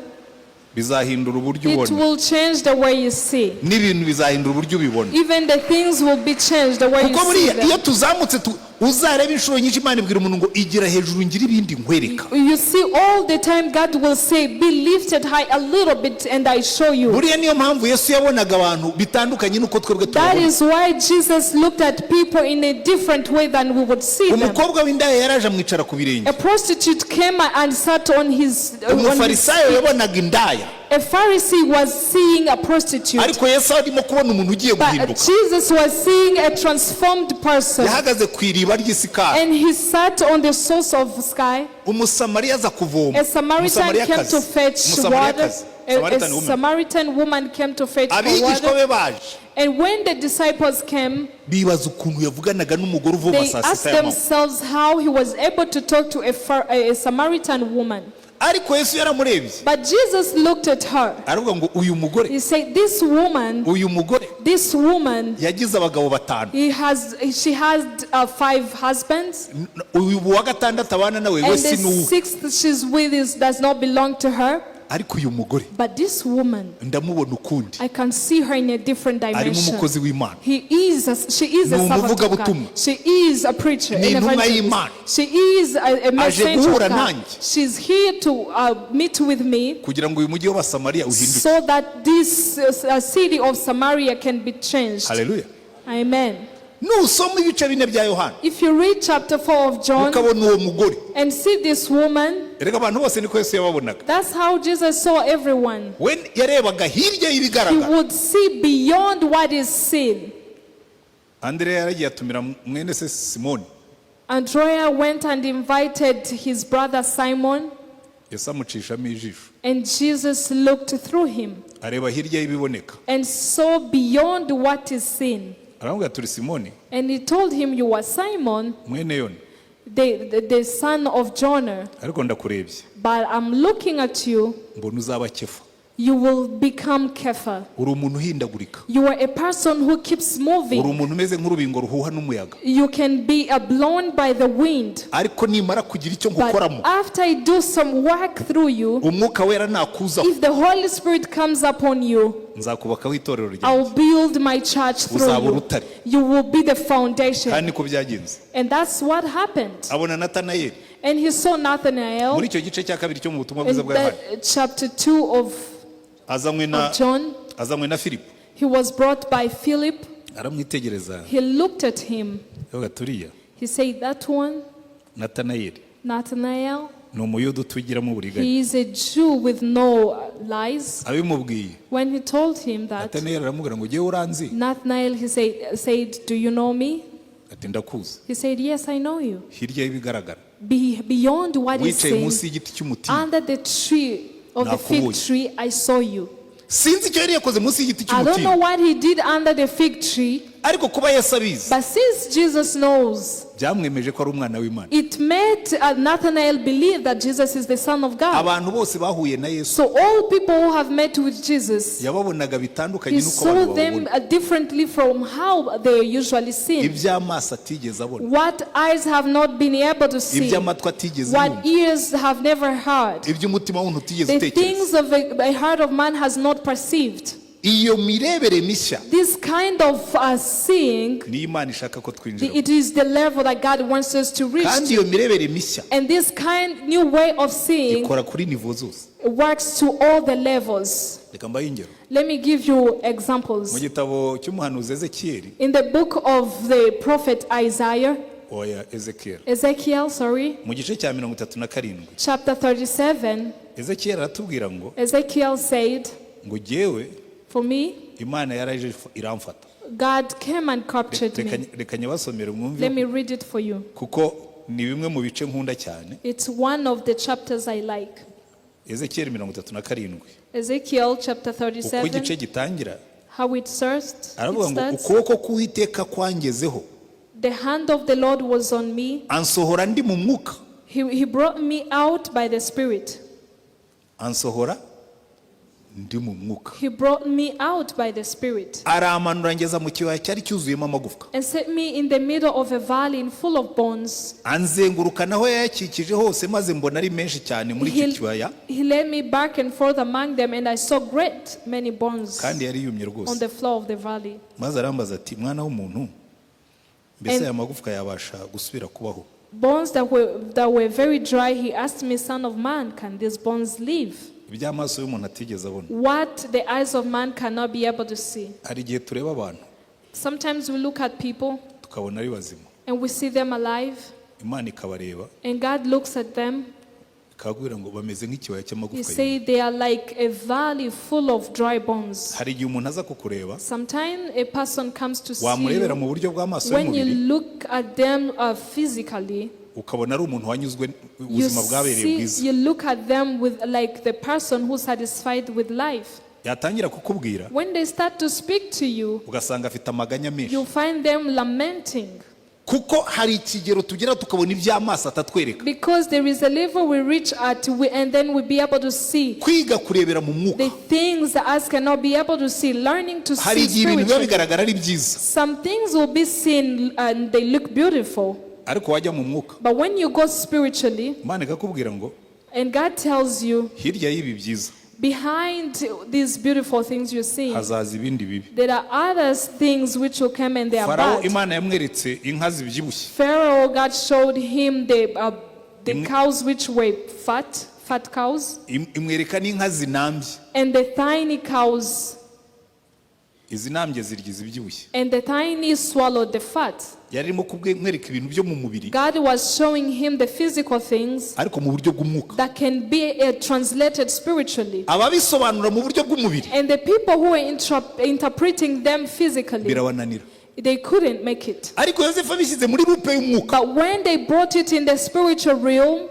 bizahindura uburyo
it
ubona,
will change the way you see.
N'ibintu bizahindura uburyo ubibona.
Even the things will be changed the way you
Kuko
see
buriya
them.
iyo tuzamutse uzareba inshuro nyinshi Imana ibwira umuntu ngo igira hejuru ngire ibindi nkwereka.
You see, all the time God will say, "Be lifted high a little bit and I show you."
Buriya niyo mpamvu Yesu yabonaga abantu bitandukanye n'uko twebwe
That
tubabona.
Is why Jesus looked at people in a different way than we would see them.
Umukobwa w'indaya yaraje amwicara ku birenge.
A prostitute came and sat on his
Umufarisayo
feet.
Yabonaga indaya,
A Pharisee was seeing a prostitute,
ariko Yesu arimo kubona umuntu ugiye
but
guhinduka.
Jesus was seeing a transformed person.
Yahagaze ku iriba ry'i Sikari,
And he sat on the source of Sychar.
Umusamariya aza kuvoma.
A Samaritan came to
Umusamariyakazi.
fetch water.
Umusamariyakazi.
A
Samaritan woman.
Samaritan woman came to fetch for
Abigishwa
water.
be baje,
And when the disciples came,
bibaza ukuntu yavuganaga n'umugore uvoma
they
saa
asked
sita y'amanywa.
Themselves how he was able to talk to a Samaritan woman.
Ariko Yesu yaramurebye,
But Jesus looked at her.
Aravuga ngo uyu mugore,
He said, "This woman,
uyu mugore
this woman,
yagize abagabo batanu,
she has five husbands,
uyu wa gatandatu abana nawe we
and
si
the
n'uwe,
sixth she's with does not belong to her.
Ariko uyu mugore
But this woman,
ndamubona ukundi,
I can see her in a different
arimo
dimension.
umukozi w'Imana."
She is a
Ni
servant of God.
umuvugabutumwa.
She is a preacher,
Ni
an
intumwa
evangelist.
y'Imana.
She is a messenger of
Guhura
God.
nanjye.
She's here to meet with me
Kugira ngo uyu mujyi w'Abasamariya uhinduke.
So that this city of Samaria can be changed."
Haleluya.
Amen.
Nusoma ibice bine bya Yohana,
If you read chapter 4 of John
ukabona uwo mugore,
and see this woman,
erega abantu bose niko Yesu yababonaga.
That's how Jesus saw everyone.
We yarebaga hirya
He
y'ibigaragara.
would see beyond what is seen.
Andereya yaragiye atumira mwene se Simoni.
Andrea went and invited his brother Simon,
Yesu amucishamo ijisho,
and Jesus looked through him
areba hirya y'ibiboneka,
and saw beyond what is seen.
Aramubwira turi Simoni,
And he told him, "You are Simon,
mwene Yona,
the son of Jonah,
ariko ndakurebye,
but I'm looking at you.
Mbona uzaba Kefa.
You will become Kepha.
Uri umuntu uhindagurika.
You are a person who keeps
Uri
moving.
Umuntu umeze nk'urubingo ruhuha n'umuyaga.
You can be blown by the wind.
Ariko nimara kugira icyo
But
ngukoramo,
after I do some work through you,
Umwuka Wera nakuzaho,
if the Holy Spirit comes upon you,
nzakubakaho itorero ryanjye.
I'll build my church through
Uzaba
you.
urutare."
You will be the foundation."
Kandi niko byagenze.
And that's what happened.
Abona Natanayeli
And he saw Nathanael
muri icyo gice cya kabiri cyo mu butumwa bwiza
in
bwa Yohana,
that chapter 2
azanywe na
of John.
Azanywe na Filipo.
He was brought by Philip.
Aramwitegereza,
He looked at him.
Aravuga ati uriya
He said, "That one,
Natanayeli
Nathanael,
ni umuyuda utugiramo uburiganya."
he is a Jew with no lies."
Abimubwiye,
When he told him that,
Natanayeli aramubwira ngo ugiye uranzi?
Nathanael, he said, "Do you know me?"
Ati ndakuzi.
He said, "Yes, I know you."
Hirya y'ibigaragara.
Beyond what is
Wicaye
seen,
munsi y'igiti cy'umutini,
under the tree of the fig
nakubonye.
tree, I saw you.
Sinzi icyo yari yakoze munsi y'igiti
I don't know
cy'umutini,
what he did under the fig tree,
ariko kuba Yesu abizi,
but since Jesus knows,
byamwemeje ko ari umwana w'Imana.
it made Nathanael believe that Jesus is the Son of God.
Abantu bose bahuye na Yesu,
So all people who have met with Jesus,
yababonaga bitandukanye
he
n'uko abantu
saw them
bababona.
Differently from how they are usually seen.
Iby'amaso atigeze abona,
What eyes have not been able to see,
iby'amatwi atigeze
what
yumva,
ears have never heard,
iby'umutima w'umuntu utigeze
the
utekereza.
things of a heart of man has not perceived.
Iyo mirebere mishya
This kind of seeing,
niyo Imana ishaka ko twinjira.
it is the level that God wants us to reach
Kandi
to.
iyo mirebere mishya
And this kind new way of seeing
ikora kuri niveau zose.
Works to all the levels.
Reka mbahe ingero.
Let me give you
Mu
examples.
Gitabo cy'umuhanuzi Ezekiyeli,
In the book of the prophet Isaiah,
oya, Ezekiyeli,
Ezekiel, sorry,
mu gice cya 37,
chapter 37,
Ezekiyeli aratubwira ngo,
Ezekiel said,
ngo jyewe,
"For me,
Imana yaraje iramfata.
God came and captured
Reka
me."
reka nyabasomere mwumve,
Let me read it for you.
Kuko ni bimwe mu bice nkunda cyane.
It's one of the chapters I like.
Ezekiyeli 37,
Ezekiel chapter
uko
37,
igice gitangira,
how it starts. It
aravuga ngo,
starts.
"Ukuboko k'Uwiteka kwangezeho,
"The hand of the Lord was on me.
Ansohora ndi mu mwuka."
He brought me out by the Spirit.
Ansohora ndi mu mwuka.
He brought me out by the Spirit
Aramanura ngeza mu kibaya cyari cyuzuyemo amagufwa,
and set me in the middle of a valley in full of bones.
Anzenguruka naho yayakikije hose, maze mbona ari menshi cyane muri icyo
He,
kibaya,
he led me back and forth among them, and I saw great many bones
kandi yari yumye
on
rwose.
The floor of the valley."
Maze arambaza ati, "Mwana w'umuntu, mbese aya magufwa yabasha gusubira kubaho?"
Bones that were very dry. He asked me, "Son of man, can these bones live?"
Iby'amaso y'umuntu atigeze abona.
What the eyes of man cannot be able to see.
Hari igihe tureba abantu,
Sometimes we look at people
tukabona ari bazima,
and we see them alive,
Imana ikabareba,
and God looks at them.
Ikababwira ngo bameze nk'ikibaya
He
cy'amagufwa yumye.
say they are like a valley full of dry bones.
Hari igihe umuntu aza kukureba,
Sometimes a person comes to see
wamurebera
you.
Mu buryo bw'amaso
When you
y'umubiri,
look at them physically,
ukabona ari umuntu wanyuzwe,
you
ubuzima bwabereye
see,
bwiza.
You look at them with like the person who's satisfied with life.
Yatangira kukubwira,
When they start to speak to you,
ugasanga afite amaganya menshi,
you find them lamenting.
Kuko hari ikigero tugera tukabona iby'amaso atatwereka.
Because there is a level we reach at, and then we be able to see
Kwiga kurebera mu mwuka.
The things that us cannot be able to see, learning to
Hari
see
igihe ibintu biba
spiritually.
bigaragara ari byiza,
Some things will be seen and they look beautiful.
Ariko wajya mu mwuka,
But when you go spiritually,
Imana ikakubwira ngo,
and God tells you,
hirya y'ibi byiza
behind these beautiful things you're seeing,
hazaza ibindi bibi.
There are other things which will come and they are
Farawo,
bad.
Imana yamweretse inka zibyibushye.
Pharaoh, God showed him the cows which were fat, fat cows,
Imwereka n'inka zinambye.
And the tiny cows,
Izinambye zirya izibyibushye.
And the tiny swallowed the fat.
Yari arimo kumwereka ibintu byo mu mubiri,
God was showing him the physical things
ariko mu buryo bw'umwuka.
That can be translated spiritually.
Ababisobanura mu buryo bw'umubiri,
And the people who were interpreting them physically,
birabananira.
They couldn't make it.
Ariko Yosefu abishyize muri loupe y'umwuka,
But when they brought it in the spiritual realm,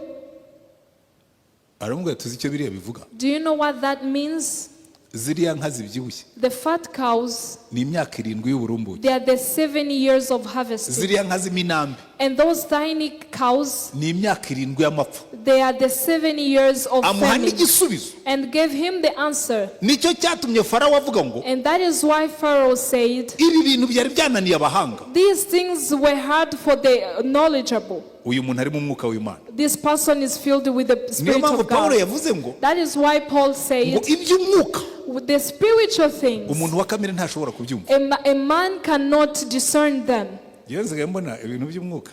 aramubwira, "Tuzi icyo biriya bivuga?"
Do you know what that means?
Ziriya nka zibyibushye
The fat cows,
ni imyaka 7 y'uburumbuke.
They are the 7 years of harvesting.
Ziriya nka z'iminambe
And those tiny cows,
ni imyaka 7 y'amapfa.
They are the 7 years of
Amuha
famine.
N'igisubizo.
And gave him the answer.
Nicyo cyatumye Farawo avuga ngo,
And that is why Pharaoh said,
ibi bintu byari byananiye abahanga,
"These things were hard for the knowledgeable.
Uyu muntu ari mu mwuka w'Imana."
This person is filled with the
Niyo
Spirit
mpamvu
of
Pawulo
God."
yavuze ngo,
That is why Paul
ngo
said,
iby'umwuka,
with the spiritual things,
umuntu wa kamere ntashobora kubyumva.
a man cannot discern them.
Yewe nsigaye mbona ibintu by'umwuka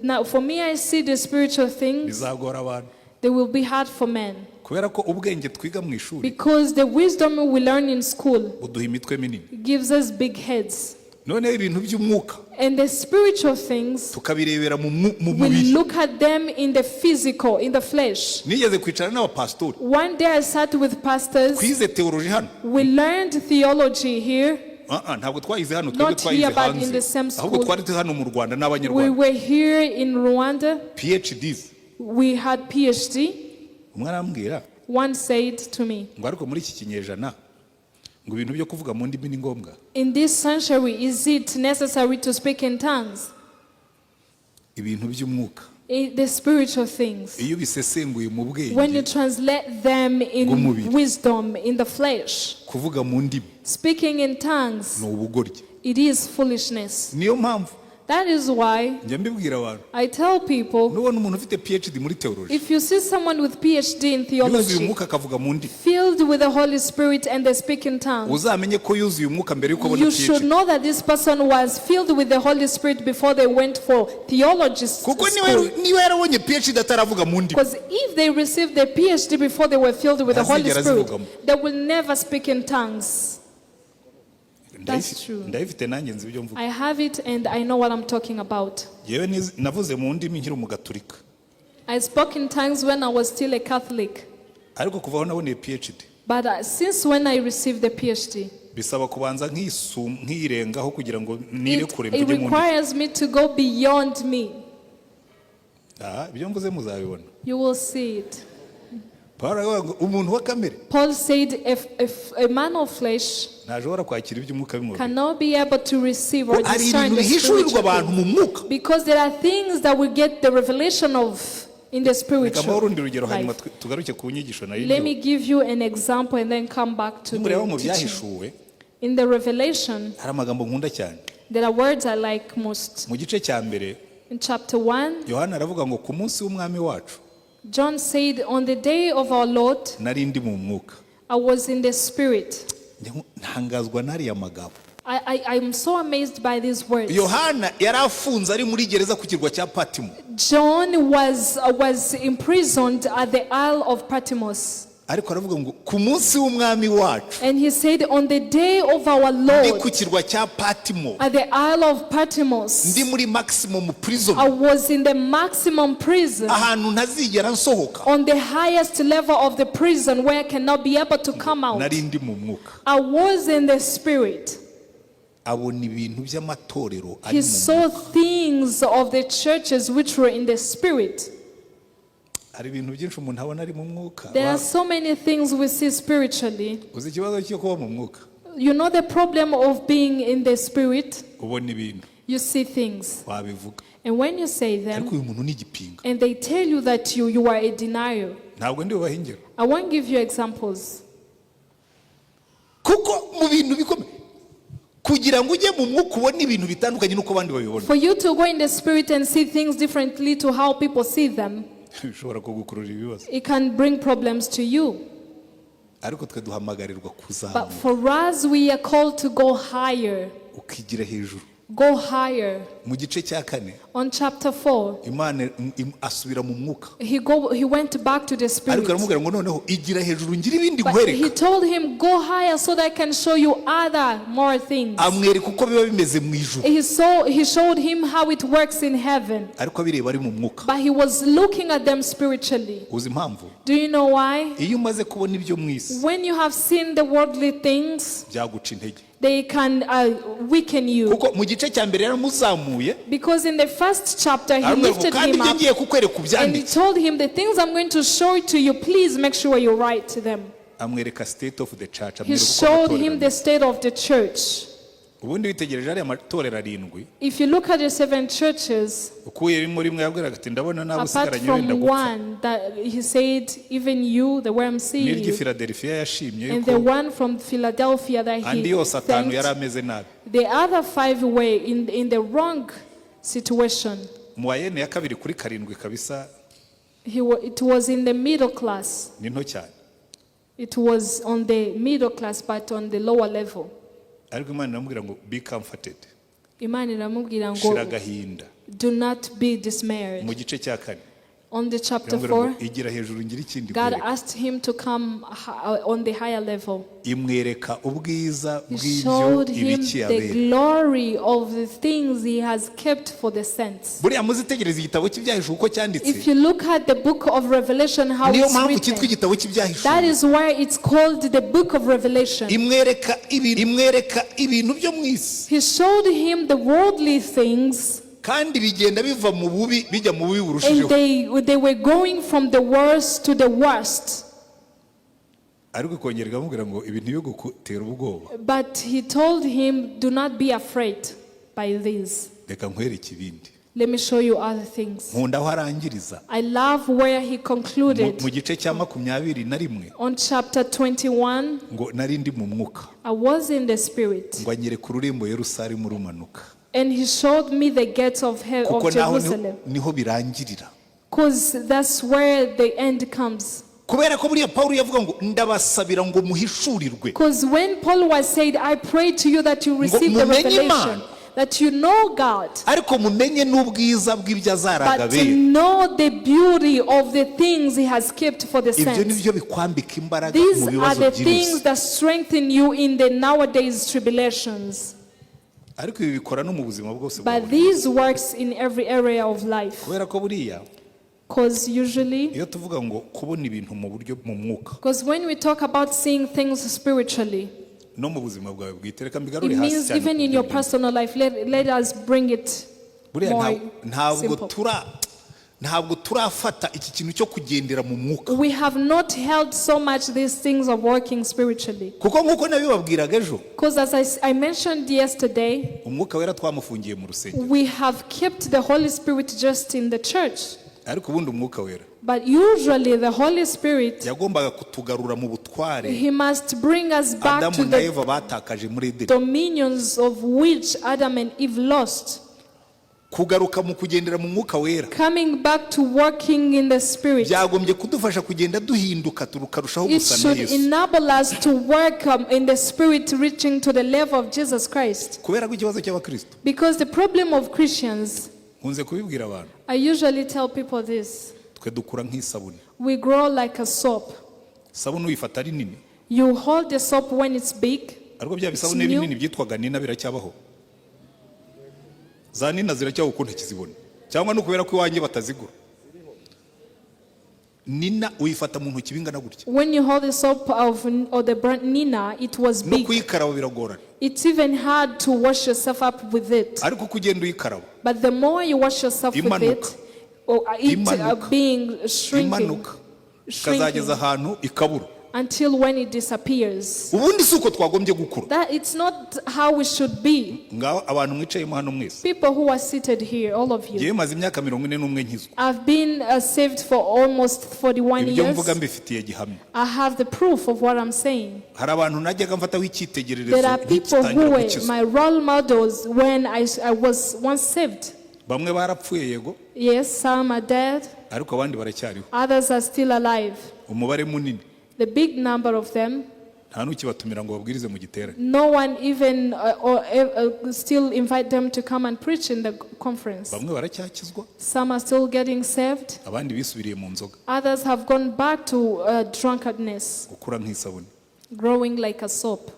Now, for me, I see the spiritual things,
bizagora abantu,
they will be hard for men.
Kubera ko ubwenge twiga mu ishuri
Because the wisdom we learn in school
buduha imitwe minini.
Gives us big heads.
Noneho ibintu by'umwuka,
And the spiritual things,
tukabirebera mu
we
mubiri.
Look at them in the physical, in the flesh.
Nigeze kwicara n'abapasitori.
One day I sat with pastors.
Twize théologie hano.
We learned theology here.
Ah, ah, ntabwo twayize hano twebwe,
Not
twayize
here, but in
hanze.
the same
Ahubwo
school.
twari turi hano mu Rwanda
We
n'Abanyarwanda.
were here in Rwanda.
PhDs.
We had PhD.
Umwe arambwira
One said to me,
ngo ariko muri iki kinyejana ngo ibintu byo kuvuga mu ndimi ni ngombwa?
"In this century, is it necessary to speak in tongues?"
Ibintu by'umwuka,
The spiritual things.
iyo ubisesenguye mu
When you
bwenge
translate them in
bw'umubiri,
wisdom, in the flesh,
kuvuga mu ndimi
speaking in tongues,
ni ubugoryi.
it is foolishness.
Niyo mpamvu
That is why
njya mbibwira abantu,
I tell people,
nubona umuntu ufite PhD muri theology,
if you see someone with PhD in
yuzuye
theology,
umwuka akavuga mu ndimi,
filled with the Holy Spirit and they speak in tongues,
uzamenye ko yuzuye umwuka mbere y'uko abona
you should
PhD.
know that this person was filled with the Holy Spirit before they went for theology
Kuko niba
school.
Niba yarabonye PhD ataravuga mu ndimi,
Because if they received the PhD before they were filled with the Holy
ntazigera
Spirit,
azivugamo.
they will never speak in tongues. That's true.
Ndayifite nanjye nzi ibyo mvuga.
I have it and I know what I'm talking about.
Yewe navuze mu ndimi nkiri umugaturika.
I spoke in tongues when I was still a Catholic.
Ariko kuva aho naboneye PhD,
But since when I received the PhD,
bisaba kubanza nkirengaho kugira ngo
it,
nirekure
it
mvuge mu ndimi.
requires me to go beyond me.
Aha, ibyo mvuze muzabibona.
You will see it.
Pawulo aravuga ngo umuntu wa kamere
Paul said, if a man of flesh
ntashobora kwakira iby'umwuka bimubiri.
cannot be able to receive or
Hari
discern
ibintu
the
bihishurirwa
spiritual
abantu
things.
mu mwuka.
Because there are things that we get the revelation of in the
Reka mbahe
spiritual
urundi rugero hanyuma
life.
tugaruke ku nyigisho nayo.
Let me give you an example and then come back to
Nimureba mu
the teaching.
Byahishuwe,
In the Revelation,
hari amagambo nkunda cyane.
there are words I like most.
Mu gice cya mbere,
In chapter 1,
Yohana aravuga ngo ku munsi w'Umwami wacu,
John said, "On the day of our Lord,
nari ndi mu mwuka."
I was in the Spirit."
Ntangazwa n'ariya magambo.
I'm so amazed by these words.
Yohana yari afunze ari muri gereza ku kirwa cya Patimo.
John was imprisoned at the Isle of Patmos.
Ariko aravuga ngo ku munsi w'Umwami wacu,
And he said, "On the day of our
ndi
Lord,
ku kirwa cya Patimo,
at the Isle of Patmos,
ndi muri maximum prison,
I was in the maximum prison,
ahantu ntazigera nsohoka,
on the highest level of the prison where I cannot be able to come out.
nari ndi mu mwuka."
I was in the Spirit."
Abona ibintu by'amatorero ari
He
mu
saw things of the churches which were in the Spirit.
Hari ibintu byinshi umuntu abona ari mu mwuka.
There are so many things we see spiritually.
Uzi ikibazo cyo kuba mu mwuka?
You know the problem of being in the Spirit?
Ubona ibintu,
You see things.
wabivuga,
And when you say them,
ariko uyu muntu ni igipinga.
and they tell you that you are a denier.
Ntabwo ndi bubahe ingero.
I won't give you examples.
Kuko mu bintu bikomeye kugira ngo ujye mu mwuka ubone ibintu bitandukanye n'uko abandi babibona,
For you to go in the Spirit and see things differently to how people see them,
bishobora kugukurura ibibazo.
it can bring problems to you.
Ariko twe duhamagarirwa
But
kuzamuka.
for us, we are called to go higher.
Ukigira hejuru.
Go higher.
Mu gice cya kane,
On chapter 4,
Imana asubira mu mwuka,
he went back to the
ariko
Spirit.
aramubwira ngo noneho igira hejuru ngire ibindi
But he
nkwereka.
told him, "Go higher so that I can show you other more things."
Amwereka uko biba bimeze mu ijuru.
He showed him how it works in heaven.
Ariko abireba ari mu mwuka.
But he was looking at them spiritually.
Uzi impamvu?
Do you know why?
Iyo umaze kubona ibyo mu isi,
When you have seen the worldly things,
byaguca intege.
they can weaken you.
Kuko mu gice cya mbere yaramuzamuye,
Because in the first chapter, he
aramubwira ngo
lifted
kandi
him
ibyo
up
ngiye kukwereka
and he
ubyandike.
told him, "The things I'm going to show to you, please make sure you write them."
Amwereka state of the church.
He
Amwereka uko
showed
amatorero
him the
ameze.
state of the church.
Ubundi witegereje ariya matorero arindwi,
If you look at the seven churches,
ukuyemo rimwe yabwiraga ati ndabona nawe
apart
usigaranye wenda
from
gupfa,
one that he said, "Even you, the way I'm seeing
n'iryo
you,"
Philadelphia yashimye
and the
yuko
one from Philadelphia that
andi
he
yose atanu yari
thanked,
ameze nabi.
the other five were in the wrong situation.
Mu wayene ya kabiri kuri karindwi kabisa.
It was in the middle class.
Ni nto cyane.
It was on the middle class, but on the lower level.
Ariko Imana iramubwira ngo be comforted.
Imana iramubwira
Shira
ngo
agahinda.
do not be dismayed.
Mu gice cya kane,
On the chapter
Irambwira ngo
4,
igira hejuru ngira ikindi
God
nkwereka.
asked him to come on the higher level.
Imwereka ubwiza
He
bw'ibyo
showed him
ibikiye
the
abera.
glory of the things he has kept for the saints.
Buriya muzitegereza igitabo cy'Ibyahishuwe uko cyanditse,
If you look at the book of Revelation, how
niyo
it's
mpamvu cyitwa
written,
igitabo cy'Ibyahishuwe.
that is why it's called the book of Revelation.
Imwereka ibintu byo mu isi,
He showed him the worldly things,
kandi bigenda biva mu bubi bijya mu bubi
and
burushijeho.
they were going from the worst to the worst.
Ariko ikongera ikamubwira ngo ibintu ntibigutera ubwoba.
But he told him, "Do not be afraid by these.
Reka nkwereke ibindi.
Let me show you other things."
Nkunda aho arangiriza
I love where he concluded
mu gice cya 21,
on chapter 21.
ngo nari ndi mu mwuka,
I was in the spirit,
ngo anyereka ururembo Yerusalemu rumanuka,
and he showed me the gates of
kuko
of
naho
Jerusalem.
niho birangirira.
Because that's where the end comes.
Kubera ko buriya Pawulo yavuga ngo ndabasabira ngo muhishurirwe,
Because when Paul was said, "I pray to you that you receive the
mumenye
revelation,
Imana.
That you know God,
ariko mumenye n'ubwiza bw'ibyo azaraga
but to
abera."
know the beauty of the things he has kept for the
Ibyo
saints."
nibyo bikwambika imbaraga mu
These are
bibazo
the
byihuse.
things that strengthen you in the nowadays tribulations.
Ariko ibi bikora no mu buzima bwose bwa
But
buri munsi.
these works in every area of life.
Kubera ko buriya
Because usually,
iyo tuvuga ngo kubona ibintu mu buryo mu mwuka,
because when we talk about seeing things spiritually,
no mu buzima bwawe bwite, reka mbigarure
it
hasi
means
cyane
even
ku
in your
buryo
personal life, let us bring it
buriya
more
ntabwo
simple.
ntabwo turafata iki kintu cyo kugendera mu mwuka.
We have not held so much these things of working spiritually.
Kuko nk'uko nabibabwiraga ejo,
Because as I mentioned yesterday,
Umwuka Wera twamufungiye mu rusengero.
We have kept the Holy Spirit just in the church.
Ariko ubundi Umwuka Wera
But usually the Holy Spirit,
yagombaga kutugarura mu butware
He must bring us back
Adamu
to
na
the
Eva batakaje muri Edeni.
dominions of which Adam and Eve lost.
Kugaruka mu kugendera mu Mwuka Wera
Coming back to working in the Spirit.
byagombye kudufasha kugenda duhinduka tukarushaho
It
gusa na
should
Yesu.
enable us to work in the Spirit, reaching to the level of Jesus Christ.
Kubera ko ikibazo cy'abakristo,
Because the problem of Christians,
nkunze kubibwira abantu,
I usually tell people this:
twe dukura nk'isabune.
We grow like a soap.
Isabune uyifata ari nini,
You hold the soap when it's big.
ariko bya bisabune
It's new.
binini byitwaga Nina biracyabaho? Za Nina ziracyabaho uko ntakizibona, cyangwa no kubera ko iwanjye batazigura? Nina uyifata mu ntoki bingana gutya.
When you hold the soap of or the brand Nina, it was
No
big.
kuyikaraba biragorana.
It's even hard to wash yourself up with it.
Ariko uko ugenda uyikaraba,
But the more you wash yourself with
Imanuka.
it, or it
Imanuka.
being shrinking,
imanuka
shrinking
ikazageza ahantu ikabura.
Until when it disappears.
Ubundi si uko twagombye gukura.
That it's not how we should be.
Ngaho abantu mwicayemo hano mwese,
People who are seated here, all of you.
ngewe maze imyaka 41 nkizwa.
I've been saved for almost 41
Ibyo
years.
mvuga mbifitiye gihamya.
I have the proof of what I'm saying.
Hari abantu najyaga mfataho icyitegererezo
There are people who
nkigitangira
were
gukizwa.
my role models when I was once saved.
Bamwe barapfuye yego,
Yes, some are dead,
ariko abandi baracyariho.
Others are still alive.
Umubare munini
The big number of them,
nta n'ukibatumira ngo babwirize mu giterane.
No one even or, still invite them to come and preach in the conference.
Bamwe baracyakizwa,
Some are still getting saved.
abandi bisubiriye mu nzoga.
Others have gone back to drunkenness,
Gukura nk'isabune.
Growing like a soap.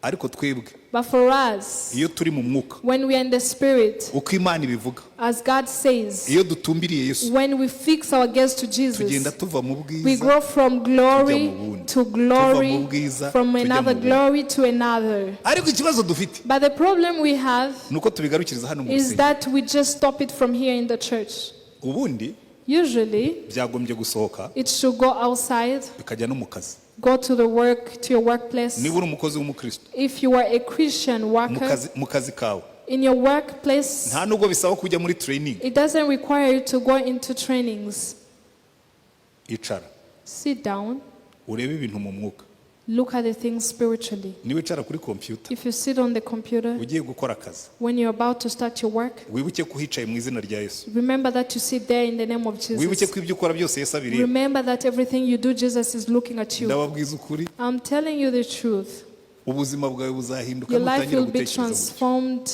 Ariko twebwe
But for us,
iyo turi mu mwuka,
when we are in the Spirit,
uko Imana ibivuga,
as God says,
iyo dutumbiriye Yesu,
when we fix our gaze to
tugenda
Jesus,
tuva mu
we
bwiza
grow from glory
tujya mu bundi.
to glory,
Tuva mu bwiza,
from
tujya mu
another
bundi.
Glory to another.
Ariko ikibazo dufite
But the problem we have
ni uko tubigarukiriza hano mu
is
rusengero.
that we just stop it from here in the church.
Ubundi
Usually,
byagombye gusohoka
it should go outside,
bikajya no mu kazi.
Go to the work, to your workplace.
Niba uri umukozi w'umukristo,
If you are a Christian
mu
worker,
kazi, mu kazi kawe,
in your workplace,
nta nubwo bisaba kujya muri training.
It doesn't require you to go into trainings.
Icara
Sit down,
urebe ibintu mu mwuka.
Look at the things spiritually.
Niba wicara kuri kompiyuta
If you sit on the computer
ugiye gukora akazi,
when you're about to start your work,
wibuke ko uhicaye mu izina rya Yesu.
Remember that you sit there in the name of
Wibuke
Jesus.
ko ibyo ukora byose Yesu abireba.
Remember that everything you do, Jesus is looking at you.
Ndababwiza ukuri,
I'm telling you the truth.
Ubuzima bwawe buzahinduka
Your life
nutangira
will be
gutekereza gutyo.
Transformed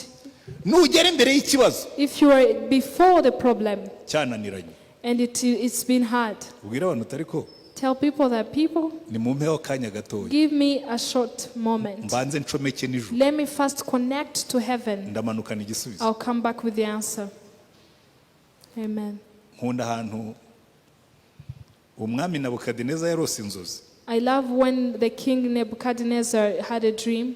Nugera imbere y'ikibazo
if you are before the problem
cyananiranye,
And it's been hard.
Ubwira abantu utari ko
Tell people that people,
nimumpeho akanya gatoya,
give me a short moment.
Mbanze ncomeke nijoro.
Let me first connect to heaven.
Ndamanukana igisubizo.
I'll come back with the answer. Amen.
Nkunda ahantu umwami Nabukadineza yarose inzozi,
I love when the king Nebuchadnezzar had a dream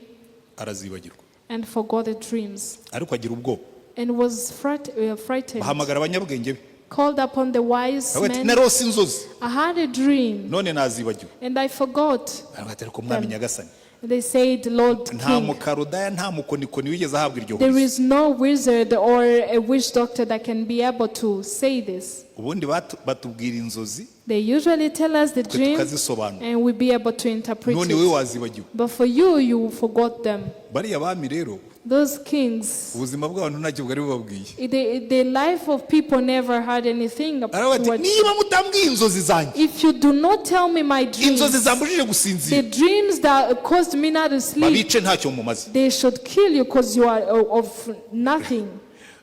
arazibagirwa,
and forgot the dreams
ariko agira ubwoba,
and was frightened.
Bahamagara abanyabwenge be.
Called upon the wise
Aravuga ati,
men.
"Narose inzozi,
I had a dream
none nazibagiwe."
and I forgot.
Aravuga ati, "Ariko mwami nyagasani,
They said, Lord
nta
King,
mukarodaya, nta mukonikoni wigeze ahabwa iryo
there
hurizo."
is no wizard or a witch doctor that can be able to say this.
Ubundi batubwira inzozi,
They usually tell us the
twe
dream
tukazisobanura,
and we'll be able to interpret
none wowe
it.
wazibagiwe.
But for you, you forgot them.
Bariya bami rero,
Those kings,
ubuzima bw'abantu ntacyo bwari bubabwiye.
the life of people never had anything
Aravuga ati,
towards.
"Niba mutambwiye inzozi zanjye,
If you do not tell me my dreams,
inzozi zambujije
the
gusinzira,
dreams that caused me not to sleep,
babice, ntacyo mumaze."
they should kill you because you are of nothing.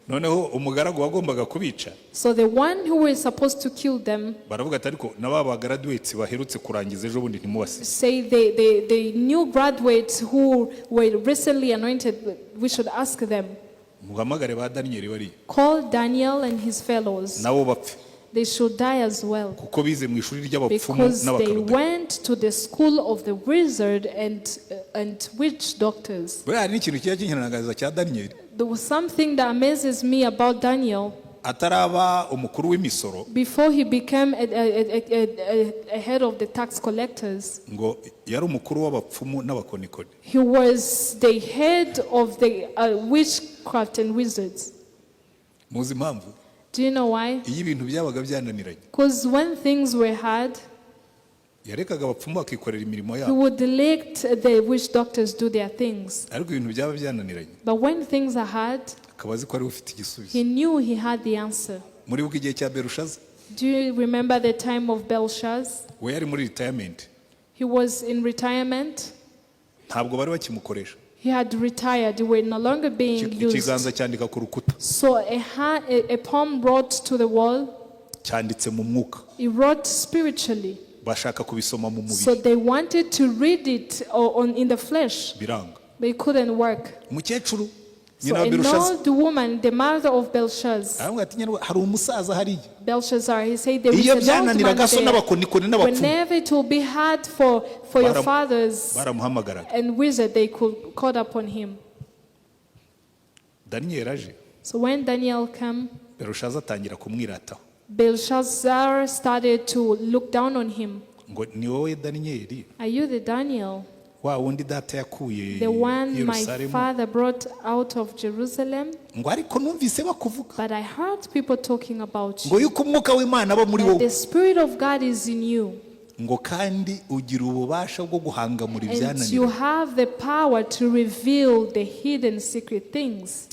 Noneho umugaragu wagombaga kubica,
So the one who was supposed to kill them
baravuga ati, "Ariko na ba bagraduates baherutse kurangiza ejo bundi ntimubasize."
say the new graduates who were recently anointed, we should ask them.
Muhamagare ba Daniyeli bariya,
Call Daniel and his fellows.
nabo bapfe,
They should die as well.
Kuko bize mu ishuri ry'abapfumu
Because they
n'Abakarudaya.
Went to the school of the wizard and witch doctors.
Buriya hari n'ikintu kijya kintangaza cya Daniyeli.
There was something that amazes me about Daniel.
Ataraba umukuru w'imisoro,
Before he became a head of the tax collectors,
ngo yari umukuru w'abapfumu n'abakonikoni.
He was the head of the witchcraft and wizards.
Muzi impamvu?
Do you know why?
Iyo ibintu byabaga byananiranye,
Because when things were hard,
yarekaga abapfumu bakikorera imirimo
he
yabo,
would let the witch doctors do their things.
Ariko ibintu byaba byananiranye,
But when things are hard,
akaba azi ko ariwe ufite igisubizo.
He knew he had the answer.
Muribuka igihe cya Berushaza?
Do you remember the time of Belshazzar?
We yari muri retirement.
He was in retirement.
Ntabwo bari bakimukoresha.
He had retired. They were no longer being used.
Ikiganza cyandika ku rukuta.
So a palm wrote to the wall.
Cyanditse mu mwuka.
He wrote spiritually.
Bashaka kubisoma mu
So
mubiri,
they wanted to read it in the flesh,
biranga.
But it couldn't work.
Umukecuru,
So
nyina wa
an
Berushaza,
old woman, the mother of Belshazzar,
aravuga ati, "Nyarwa, hari umusaza hariya,
Belshazzar, he said there is
iyo
an old man
byananiraga so
there.
n'abakonikoni n'abapfumu,
Whenever it will be hard for your fathers
baramuhamagaraga."
and wizard, they could call upon him.
Daniyeli aje,
So when Daniel came,
Berushaza atangira kumwirataho,
Belshazzar started to look down on him.
Ngo ni wowe Daniyeli,
Are you the Daniel,
wa wundi data yakuye
the one my
Yerusalemu?
Father brought out of Jerusalem?
Ngo ariko numvise bakuvuga,
But I heard people talking about
ngo
you.
yuko umwuka w'Imana aba muri
That
wowe,
the Spirit of God is in you.
Ngo kandi ugira ububasha bwo guhangamura
And you
ibyananiranye."
have the power to reveal the hidden secret things.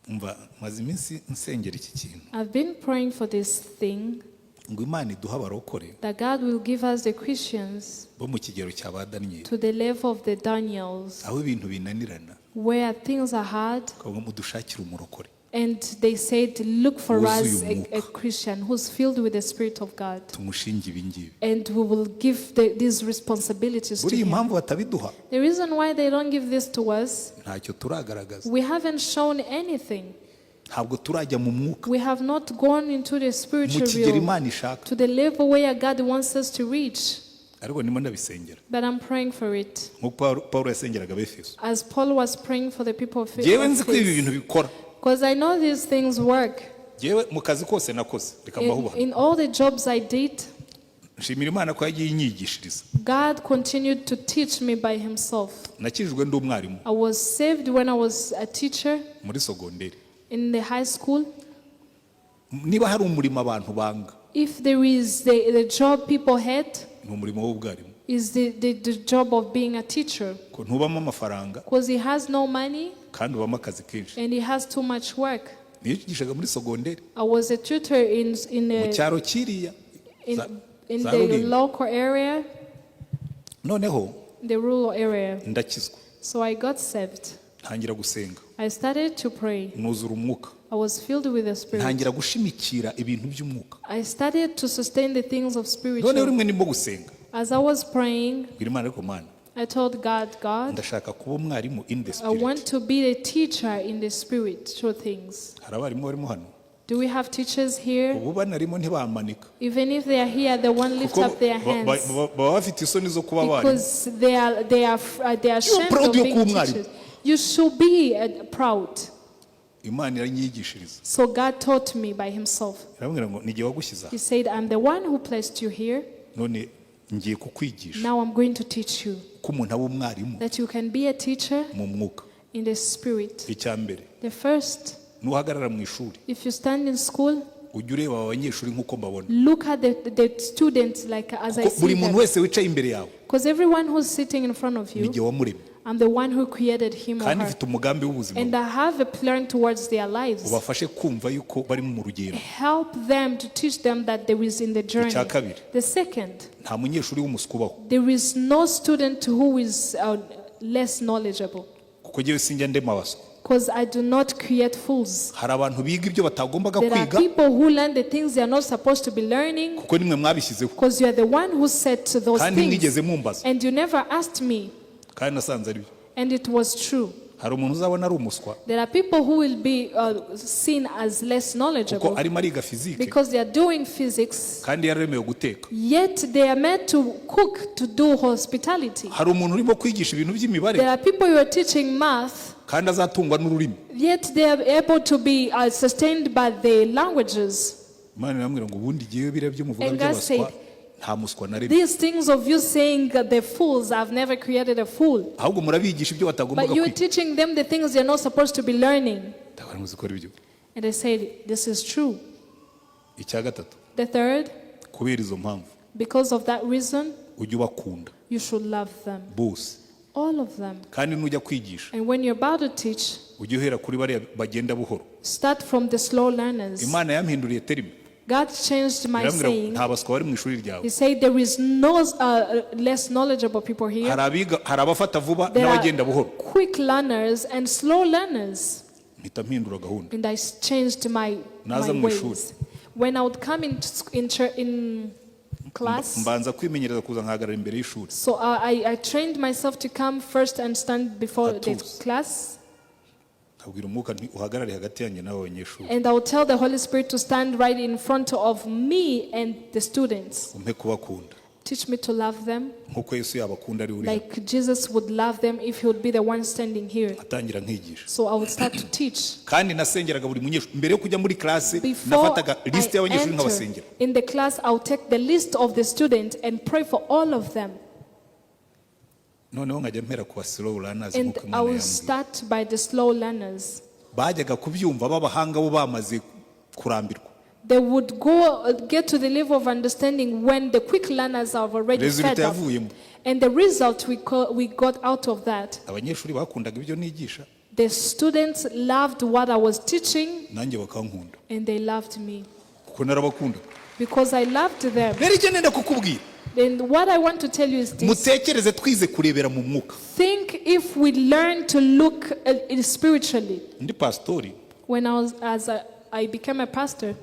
Umva, maze iminsi nsengera iki kintu,
I've been praying for this thing
ngo Imana iduhe abarokore
that God will give us the Christians
bo mu kigero cya ba Daniyeli,
to the level of the Daniels,
aho ibintu binanirana,
where things are hard.
Ukavuga, "Mudushakire umurokore
And they said, Look for
wuzuye
us a
umwuka,
Christian who's filled with the Spirit of God.
Tumushinge ibi ngibi."
And we will give these responsibilities to
Buriya
him.
impamvu batabiduha,
The reason why they don't give this to us,
ntacyo turagaragaza.
We haven't shown anything.
Ntabwo turajya mu mwuka,
We have not gone into the
mu
spiritual
kigero
realm,
Imana ishaka.
To the level where God wants us to reach.
Ariko ndimo ndabisengera,
But I'm praying for it.
Nk'uko Pawulo yasengeraga Abefeso.
As Paul was praying for the people of
Ngewe nzi ko ibi bintu bikora.
Because I know these things work.
Ngewe mu kazi kose nakoze, reka
In,
mbahubaha,
in all the jobs I did,
nshimira Imana ko yagiye inyigishiriza.
God continued to teach me by Himself.
Nakijijwe ndi umwarimu
I was saved when I was a teacher
muri sogonderi.
In the high school.
Niba hari umurimo abantu banga,
If there is the job people hate,
ni umurimo w'ubwarimu,
is the job of being a teacher.
Ko ntubamo amafaranga,
Because he has no money
kandi ubamo akazi kenshi.
And he has too much work.
Niyigishaga muri sogonderi,
I was a tutor in,
mu
a,
cyaro kiriya
in, in
za
the
Rulindo.
Local area,
Noneho
the rural area.
Ndakizwa,
So I got saved.
ntangira gusenga,
I started to pray.
nuzura umwuka.
I was filled with the Spirit.
Ntangira gushimikira ibintu by'umwuka.
I started to sustain the things of
Noneho
spiritual.
rimwe ndimo gusenga,
As I was praying,
mbwira Imana, ariko Mana,
I told God, "God,
ndashaka kuba umwarimu in the
I
spirit.
want to be a teacher in the spiritual things."
Hari abarimu barimo hano?
Do we have teachers here?
Ubu banarimo ntibamanika.
Even if they are here, they won't lift
Kuko
up their hands
baba bafite isoni zo kuba abarimu.
Because they are ashamed
Proud
of
yo
being
kuba umwarimu.
teachers. You should be proud.
Imana iranyigishiriza.
So God taught me by Himself.
Irambwira ngo n'igihe wagushyize aha.
He said, "I'm the one who placed you here.
None ngiye kukwigisha
Now I'm going to teach you
ko umuntu aba umwarimu
that you can be a teacher
mu mwuka.
In the spirit."
Icya mbere,
The first,
nuhagarara mu ishuri,
if you stand in school,
ujye ureba aba banyeshuri nk'uko mbabona.
Look at the students like as I
Kuko buri
see
muntu
them.
Wese wicaye imbere yawe,
Because everyone who's sitting in front of you,
n'igihe wamuremye,
I'm the one who created him or
kandi
her.
mfite umugambi w'ubuzima.
And I have a plan towards their lives.
Ubafashe kumva yuko bari mu rugendo.
Help them to teach them that there is in the journey.
Icya kabiri,
The second,
nta munyeshuri w'umuswa ubaho.
There is no student who is less knowledgeable.
Kuko njyewe sinjya ndema abaswa.
Because I do not create fools.
Hari abantu biga ibyo batagombaga
There are
kwiga,
people who learn the things they are not supposed to be learning
kuko nimwe mwabishyizeho,
because you are the one who said to those
kandi
things.
mwigeze mumbaza,
And you never asked me,
kandi nasanze ari byo.
And it was true.
Hari umuntu uzabona ari umuswa
There are people who will be seen as less
kuko
knowledgeable
arimo ariga physique
because they are doing physics,
kandi yararemewe guteka.
Yet they are meant to cook, to do hospitality.
Hari umuntu urimo kwigisha ibintu by'imibare
There are people who are teaching math,
kandi azatungwa n'ururimi.
Yet they are able to be sustained by the languages.
Imana irambwira ngo ubundi igihe biriya byo muvuga
And God
by'abaswa,
said,
nta muswa naremye.
"These things of you saying that they're fools, I've never created a fool."
Ahubwo murabigisha ibyo batagombaga
But you're
kwiga.
teaching them the things they're not supposed to be learning.
Ndabona muzi ko ari byo.
And I said, "This is true."
Icya gatatu,
The third,
kubera izo mpamvu,
because of that reason,
ujye ubakunda
you should love them.
Bose.
All of them.
Kandi nujya kwigisha,
And when you're about to teach,
ujye uhera kuri bariya bagenda buhoro.
Start from the slow learners.
Imana yampinduriye terme.
God changed my
Irambwira ngo
saying.
nta baswa bari mu ishuri ryawe.
He said there is no less knowledgeable people here.
Hari abiga, hari abafata vuba
There are
n'abagenda buhoro.
Quick learners and slow learners.
Mpita mpindura gahunda.
And I changed
Naza
my
mu ishuri,
ways. When I would come in class,
mbanza kwimenyereza kuza nkahagarara imbere y'ishuri.
So I trained myself to come first and stand before the
Atuza.
Class.
Nkabwira umwuka nti uhagarare hagati yanjye n'abo banyeshuri.
And I would tell the Holy Spirit to stand right in front of me and the students.
Umpe kubakunda
Teach me to love them
nk'uko Yesu yabakunda ari uri hano.
Like Jesus would love them if he would be the one standing here.
Atangira nkigisha.
So I would start to teach.
Kandi nasengeraga buri munyeshuri mbere yo kujya muri classe.
Before
Nafataga
I
lisite y'abanyeshuri
enter
nkabasengera.
In the class, I'll take the list of the students and pray for all of them.
Noneho nkajya mpera ku ba slow learners
And
nk'uko
I
Imana
will
yambwiye.
Start by the slow learners.
Bajyaga kubyumva b'abahanga bo bamaze kurambirwa.
They would go get to the level of understanding when the quick learners have already
Result
fed up.
yavuyemo,
And the result we got out of that,
abanyeshuri bakundaga ibyo nigisha,
the students loved what I was teaching
nanjye bakankunda
and they loved me
kuko narabakunda.
Because I loved them.
Rero icyo nenda kukubwira,
Then what I want to tell you is this.
Mutekereze twize kurebera mu mwuka.
Think if we learn to look spiritually.
Ndi pasitori,
When I was, as a, I became a pastor,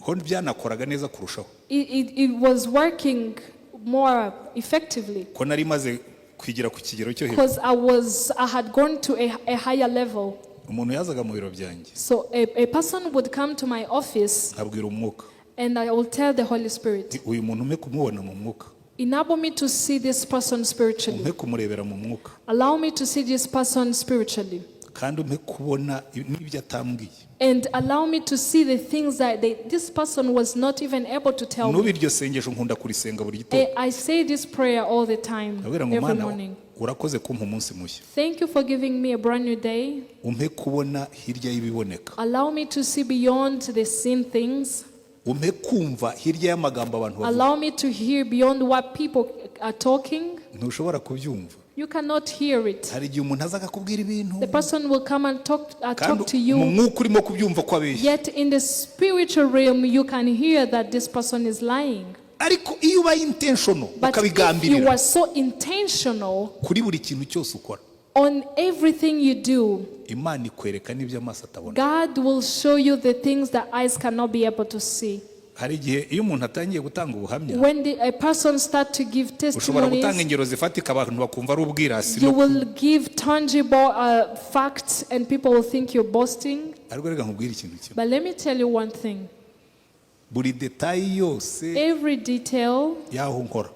ho byanakoraga neza kurushaho,
it was working more effectively
ko nari maze kwigira ku kigero cyo hejuru.
Because I had gone to a higher level.
Umuntu yazaga mu biro byanjye,
So a person would come to my office
nkabwira umwuka,
and I will tell the Holy Spirit,
nti, uyu muntu umpe kumubona mu mwuka,
"Enable me to see this person spiritually.
Umpe kumurebera mu mwuka,
Allow me to see this person spiritually.
Kandi umpe kubona n'ibyo atambwiye.
And allow me to see the things that this person was not even able to tell
N'ubu
me."
iryo sengesho nkunda kurisenga buri gitondo.
I say this prayer all the time,
Ndabwira ngo
every
Mana,
morning.
Urakoze kumpa umunsi mushya.
"Thank you for giving me a brand new day.
Umpe kubona hirya y'ibiboneka.
Allow me to see beyond the seen things.
Umpe kumva hirya y'amagambo abantu bavuga.
Allow me to hear beyond what people are talking."
Ntushobora kubyumva.
You cannot hear it.
Hari igihe umuntu aza akakubwira ibintu,
The person will come and
kandi
talk to
mu
you.
Mwuka urimo kubyumva ko abeshya.
Yet in the spiritual realm, you can hear that this person is lying.
Ariko iyo ubaye intentional,
But if you
ukabigambirira
are so intentional
kuri buri kintu cyose ukora,
On everything you do,
Imana ikwereka n'ibyo amaso atabona.
God will show you the things that eyes cannot be able to see.
Hari igihe iyo umuntu atangiye gutanga ubuhamya,
When a person starts to give
ushobora gutanga
testimonies,
ingero zifatika, abantu bakumva ari ubwirasi
you
no
will give tangible facts and people will think you're boasting.
Ariko reka nkubwire ikintu kimwe.
But let me tell you one thing.
Buri détail yose
Every detail
y'aho nkora,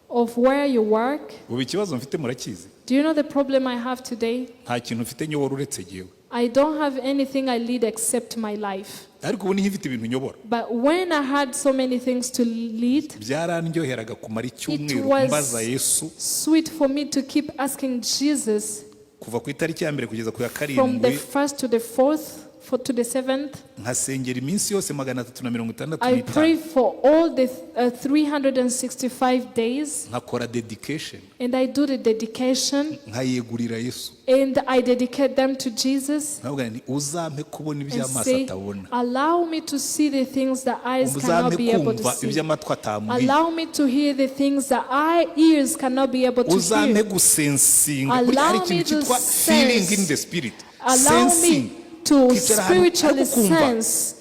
of where you work,
ubu ikibazo mfite murakizi?
Do you know the problem I have today?
Nta kintu mfite nyobora uretse jyewe.
I don't have anything I lead except my life.
Ariko ubu niho ifite ibintu nyobora,
But when I had so many things to lead,
byarandyoheraga kumara icyumweru
was
mbaza Yesu
sweet for me to keep asking Jesus
kuva ku itariki ya mbere kugeza ku ya
from the
karindwi,
first to the fourth, for to the seventh.
Nkasengera iminsi yose magana atatu na mirongo itandatu
I
n'itanu,
pray for all the 365 days,
nkakora dedication,
and I do the dedication,
nkayegurira Yesu,
and I dedicate them to Jesus.
nkavuga nti uzampe kubona
And
ibyo amaso
say,
atabona,
"Allow me to see the things that eyes
uzampe
cannot be able to
kumva
see.
ibyo amatwi atambwiye,
Allow me to hear the things that ears cannot be able to
uzampe
hear.
Gusensinga." Burya hari
Allow
ikintu
me to
cyitwa feeling in
sense.
the spirit,
Allow
sensing.
me to
Ukicara ahantu
spiritually
ariko ukumva.
sense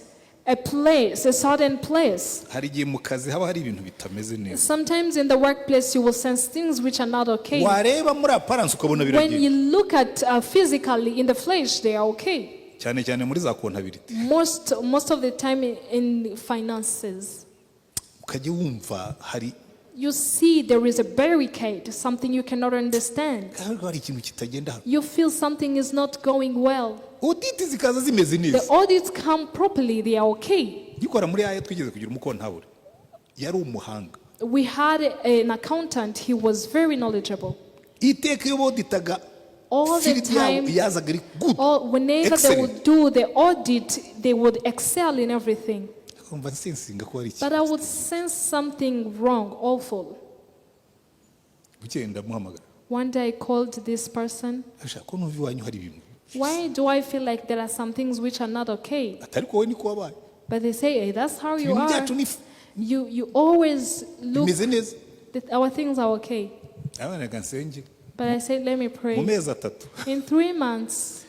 a place, a certain place.
Hari igihe mu kazi haba hari ibintu bitameze neza.
Sometimes in the workplace, you will sense things which are not okay.
Wareba muri apparence ukabona
When
biragenda.
you look at physically in the flesh, they are okay.
Cyane cyane muri za comptabilité.
Most of the time in finances,
Ukajya wumva hari
you see there is a barricade, something you cannot understand.
Hari ikintu kitagenda hano.
You feel something is not going well.
Audit zikaza zimeze
The
neza.
Audits come properly, they are okay.
Ngikora muri aya, twigeze kugira umukontabure, yari umuhanga.
We had an accountant, he was very knowledgeable.
Iteka iyo boditaga,
All the
field yabo
time,
yazaga ari good,
whenever they
excellent.
Would do the audit, they would excel in everything.
Kumva nsensinga ko hari
But
ikintu.
I would sense something wrong, awful.
Bukeye ndamuhamagara.
One day I called this person.
Ashaka ko numva iwanyu hari ibintu.
"Why do I feel like there are some things which are not okay?"
Atari ko wowe niko wabaye.
But they say, "Hey, that's how you
Ibintu
are.
byacu ni
You always look
bimeze neza.
That our things are okay."
Abana reka nsenge.
But I said, "Let me
Mu
pray."
mezi 3,
In 3 months,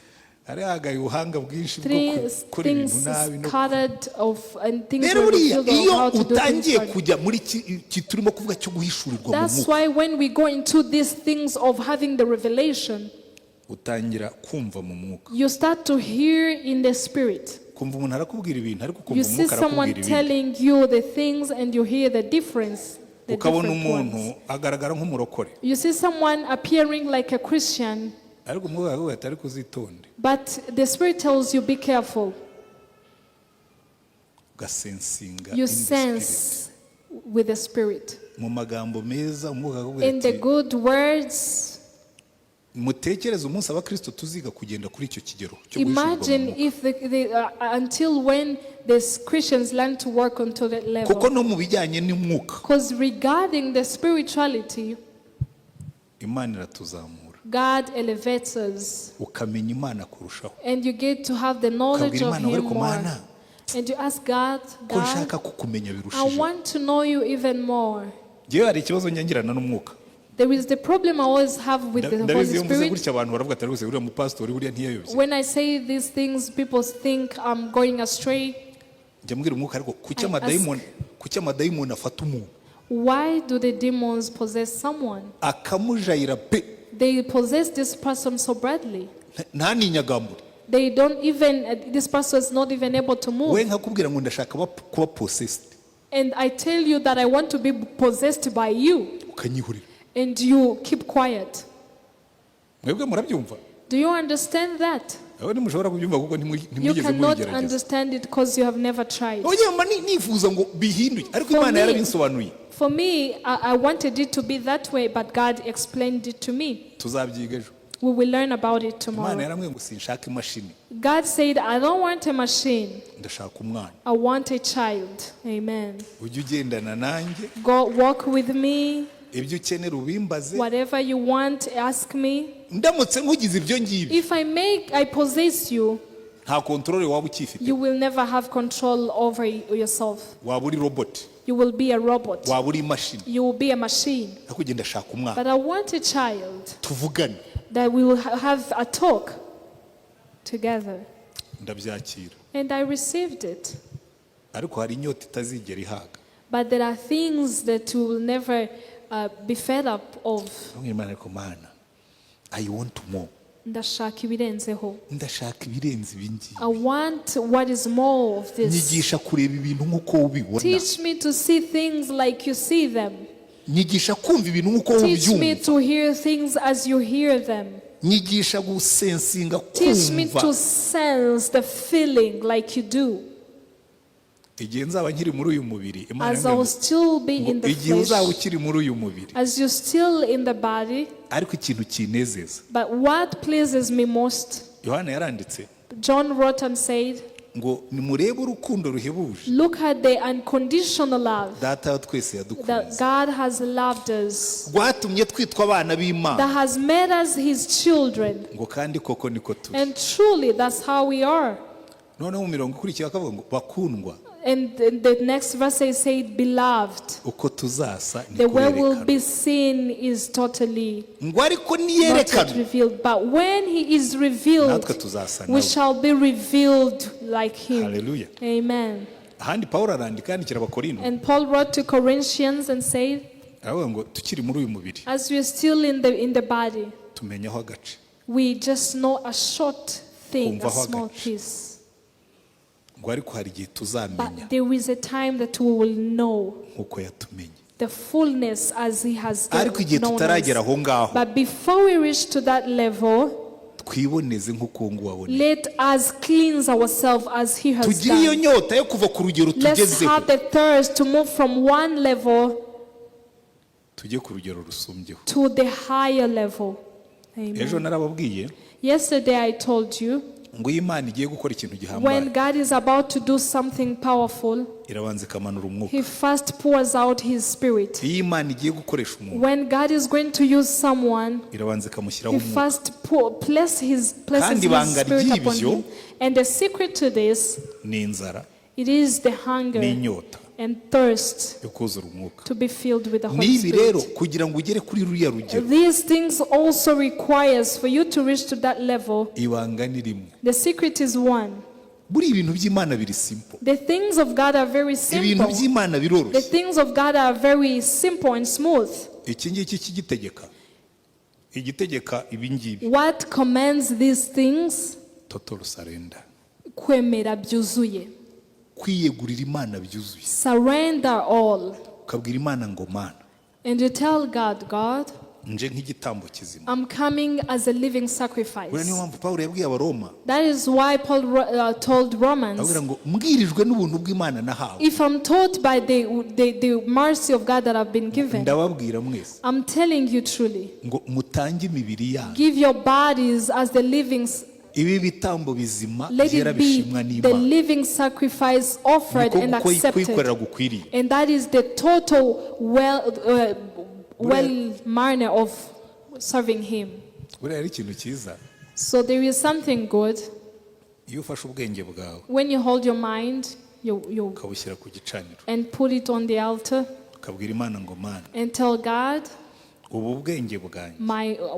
hari hagaye ubuhanga bwinshi bwo
three
gukora ibintu
things
nabi no
scattered of and things
Rero
were
buriya
revealed of
iyo
how to do things
utangiye
right.
kujya muri iki turimo kuvuga cyo guhishurirwa mu
That's
mwuka,
why when we go into these things of having the revelation,
utangira kumva mu mwuka.
You start to hear in the spirit.
Kumva umuntu arakubwira ibintu, ariko ukumva
You see
umwuka
someone
arakubwira ibindi.
Telling you the things and you hear the difference. The
Ukabona
different
umuntu
ones.
agaragara nk'umurokore,
You see someone appearing like a Christian,
ariko umwuka akavuga ati ariko uzitonde.
But the spirit tells you, "Be careful."
Ugasensinga
You
in the spirit.
Sense with the spirit.
Mu magambo meza umwuka akakubwira
In the
ati
good words,
mutekereze umunsi abakristo tuziga kugenda kuri icyo kigero cyo guhishurirwa mu
imagine
mwuka.
If until when these Christians learn to work onto that level.
Kuko no mu bijyanye n'umwuka,
Because regarding the spirituality,
Imana iratuzamura.
God elevates us.
Ukamenya Imana kurushaho.
And you get to have the knowledge
Ukabwira
of
Imana ngo
Him
ariko
more.
Mana,
And you ask God,
ko
"God,
nshaka kukumenya
I
birushijeho.
want to know you even more."
Ngewe hari ikibazo njyangirana n'umwuka.
There is the problem I always have with the Holy
Ndabizi iyo mvuze
Spirit.
gutya abantu baravuga ati rwose uriya mupasitori buriya ntiyayobye.
When I say these things, people think I'm going astray.
Njya mbwira umwuka ariko kuki
I
amadayimoni kuki amadayimoni afata umuntu,
Why do the demons possess someone?
Akamujayira pe,
They possess this person so badly.
Ntaninyagambure.
They don't even, this person is not even able to
We
move.
nkakubwira ngo ndashaka kuba possessed,
And I tell you that I want to be possessed by you,
ukanyihurira.
And you keep quiet.
Mwebwe murabyumva?
Do you understand that?
Aho ntimushobora kubyumva kuko
You
ntimwigeze
cannot
mubigerageza.
Understand it because you have never tried.
Oya, mba nifuza ngo bihinduke ariko
For
Imana yarabinsobanuye.
For me, I wanted it to be that way, but God explained it to me.
Tuzabyiga ejo.
We will learn about it
Imana
tomorrow.
yarambwiye ngo sinshaka imashini,
God said, "I don't want a machine,
ndashaka umwana.
I want a child." Amen.
Ujye ugendana nanjye,
Go walk with me.
Ibyo ukenera ubimbaze.
Whatever you want, ask me.
Ndamutse nkugize ibyo ngibyo,
If I possess you,
nta contrôle waba ukifite.
You will never have control over yourself.
Waba uri robot.
You will be a robot.
Waba uri imashini.
You will be a machine.
Ariko ugenda ashaka umwana
But I want a child
tuvugane.
That we will have a talk together.
Ndabyakira.
And I received it.
Ariko hari inyota itazigera ihaga.
But there are things that you will never be fed up of.
Ndabwira Imana, ariko Mana, I want more.
Ndashaka ibirenzeho.
Ndashaka ibirenze ibi ngibi.
I want what is more of this.
Nyigisha kureba ibintu nk'uko ubibona.
Teach me to see things like you see them.
Nyigisha kumva ibintu nk'uko
Teach me
ubyumva.
to hear things as you hear them.
Nyigisha gusensinga,
Teach me
kumva.
to sense the feeling like you do.
Igihe nzaba nkiri muri uyu mubiri, Imana
As I will still be
ngo
in the
igihe uzaba
flesh,
ukiri muri uyu mubiri,
as you're still in the body,
ariko ikintu kinezeza,
but what pleases me most,
Yohana yaranditse
John wrote and said,
ngo nimurebe urukundo ruhebuje
"Look at the unconditional love
Data wa twese
that
yadukunze,
God has loved us,
rwatumye twitwa abana b'Imana,
that has made us his children."
ngo kandi koko niko turi.
And truly, that's how we are.
Noneho mu mirongo ikurikiye bakavuga ngo bakundwa,
And the next verse they said, "Beloved,
uko tuzasa
the way we'll
niko
be seen is totally
ngo ariko
not yet
niyerekanwa,
revealed. But when he is revealed,
natwe tuzasa
we
nawe."
shall be revealed like him."
Haleluya.
Amen.
Ahandi Pawulo arandika yandikira Abakorinto,
And Paul wrote to Corinthians and said,
aravuga ngo tukiri muri uyu mubiri,
as we are still in the body,
tumenyaho agace,
we just know a short thing, a
Kumvaho
small
agace.
piece.
Ngo ariko hari igihe tuzamenya
But there is a time that we will know
nk'uko yatumenye.
The fullness as he has
Ariko igihe
known
tutaragera
us.
aho ngaho,
But before we reach to that level,
twiboneze nk'uko uwo nguwo aboneye.
let us cleanse ourselves as he has
Tugire iyo
done.
nyota yo kuva ku rugero
Let's
tugezeho,
have the thirst to move from one level
tujye ku rugero rusumbyeho.
To the higher level.
Ejo
Amen.
narababwiye
Yesterday I told you,
ngo iyo Imana igiye gukora ikintu gihambaye,
when God is about to do something powerful,
irabanza ikamanura umwuka.
he first pours out his spirit.
Iyo Imana igiye gukoresha umuntu,
When God is going to use someone,
irabanza ikamushyiraho
he
umwuka.
first places
Kandi
his
ibanga
spirit upon
ry'ibyo
him. And the secret to this,
ni inzara
it is the hunger
n'inyota
and thirst
yo kuzura umwuka.
To be filled with the Holy
N'ibi rero,
Spirit.
kugira ngo ugere kuri ruriya rugero,
These things also requires for you to reach to that level.
Ibanga ni rimwe.
The secret is one.
Buriya ibintu by'Imana biri simple.
The things of God are very
Ibintu
simple.
by'Imana
The
biroroshye.
things of God are very simple and smooth.
Iki ngiki kigitegeka, igitegeka ibi ngibi,
What commands these things?
Total surrender.
Kwemera byuzuye.
Kwiyegurira Imana byuzuye.
Surrender all.
Ukabwira Imana ngo Mana,
And you tell God, "God,
nje nk'igitambo kizima."
I'm coming as a living
Buriya
sacrifice."
niyo mpamvu Pawulo yabwiye Abaroma,
That is why Paul told Romans,
ababwira ngo mbwirijwe n'ubuntu bw'Imana nahawe,
"If I'm taught by the mercy of God that I've been given,
ndababwira mwese
I'm telling you truly,
ngo mutange imibiri yanyu,
give your bodies as the living,
ibi bitambo bizima
let
byera
it be
bishimwa
the
n'Imana,
living sacrifice offered
niko
and accepted."
kuyikorera gukwiriye.
And that is the total well manner of serving Him.
Buriya ari ikintu cyiza,
So there is something good
iyo ufashe ubwenge bwawe,
when you hold your mind you
ukabushyira ku gicaniro,
and put it on the altar
ukabwira Imana ngo Mana,
and tell God,
ubu bwenge bwanjye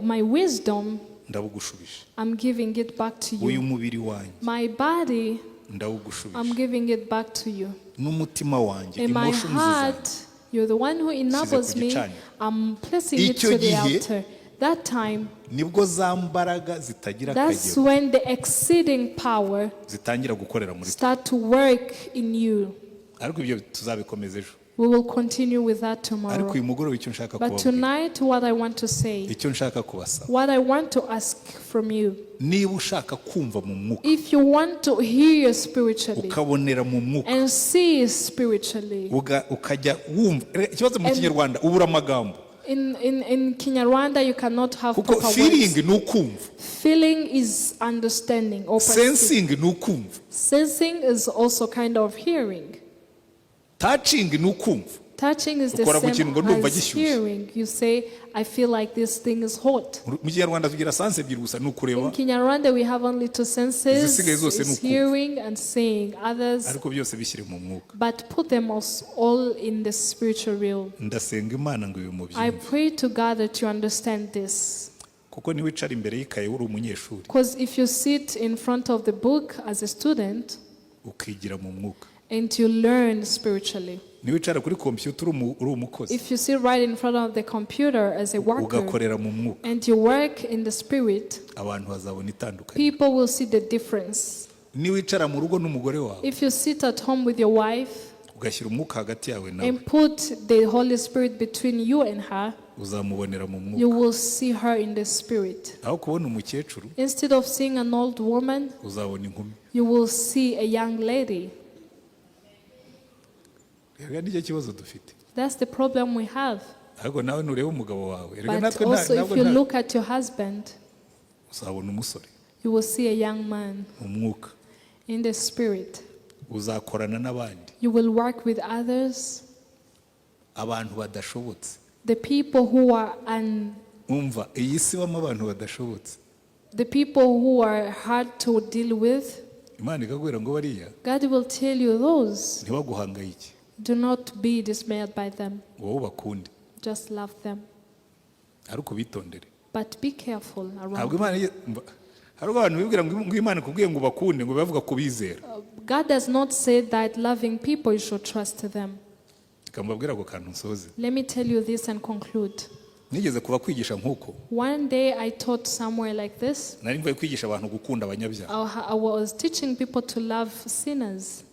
My wisdom,
ndabugushubije,
I'm giving it back to
uyu
you.
Mubiri wanjye
My body,
ndawugushubije,
I'm giving it back to you.
N'umutima wanjye,
And my
emotions zanjye."
heart, you're the one who enables me.
Gicaniro.
I'm placing it
Icyo
to the
gihe,
altar. That time,
nibwo za mbaraga zitagira
that's
akagero
when the exceeding power
zitangira gukorera muri twe.
start to work in you.
Ariko ibyo tuzabikomeza ejo.
We will continue with that
Ariko
tomorrow.
uyu mugoroba icyo nshaka
But
kubabwira,
tonight, what I want to say,
icyo nshaka kubasaba,
what I want to ask from you,
niba ushaka kumva mu mwuka,
if you want to hear spiritually
ukabonera mu mwuka,
and see spiritually,
ukajya wumva. Reka, ikibazo mu Kinyarwanda ubura amagambo,
in Kinyarwanda, you cannot have
kuko
proper words.
Feeling ni ukumva,
Feeling is understanding or perceiving.
Sensing ni ukumva,
Sensing is also kind of hearing.
Touching ni ukumva.
Touching is the
Ukora ku
same
kintu ngo ndumva
as
gishyushye.
Hearing. You say, "I feel like this thing is hot."
Mu Kinyarwanda tugira sense ebyiri gusa, ni ukureba.
In Kinyarwanda, we have only two senses,
Izisigaye zose ni
is
ukumva.
Hearing and seeing. Others,
Ariko byose bishyire mu mwuka.
But put them all in the spiritual realm.
Ndasenga Imana ngo ibi
I
mubyumve.
pray to God that you understand this.
Kuko niwicara imbere y'ikaye uri umunyeshuri,
Because if you sit in front of the book as a student
ukigira mu mwuka,
and you learn spiritually,
niwicara kuri kompiyuta uri umukozi,
if you sit right in front of the computer as a worker
ugakorera mu mwuka,
and you work in the spirit,
abantu bazabona itandukanye.
people will see the difference.
Niwicara mu rugo n'umugore wawe,
If you sit at home with your wife
ugashyira umwuka hagati yawe nawe,
and put the Holy Spirit between you and her,
uzamubonera mu mwuka.
you will see her in the spirit.
Aho kubona umukecuru,
Instead of seeing an old woman,
uzabona inkumi.
you will see a young lady.
Rero nicyo kibazo dufite.
That's the problem we have.
Ariko nawe nureba umugabo wawe, erega
But
natwe
also, if
ntabwo
you look at your husband,
uzabona umusore
you will see a young man
mu mwuka.
in the spirit.
Uzakorana n'abandi,
You will work with others,
abantu badashobotse.
the people who are un,
Umva, iyi si ibamo abantu badashobotse.
the people who are hard to deal with.
Imana ikakubwira ngo bariya
God will tell you those.
ntibaguhangayike.
Do not be dismayed by them.
Wowe ubakunde,
Just love them.
ariko ubitondere.
But be careful around
Ntabwo Imana umva, hari ubwo abantu bibwira ngo Imana ikubwiye ngo ubakunde, ngo bavuga kubizera.
God does not say that loving people, you should trust them.
Reka mbabwire ako kantu nsoze.
Let me tell you this and conclude.
Nigeze kuba kwigisha nk'uko.
One day I taught somewhere like this.
Nari mvuye kwigisha abantu gukunda abanyabyaha.
I was teaching people to love sinners.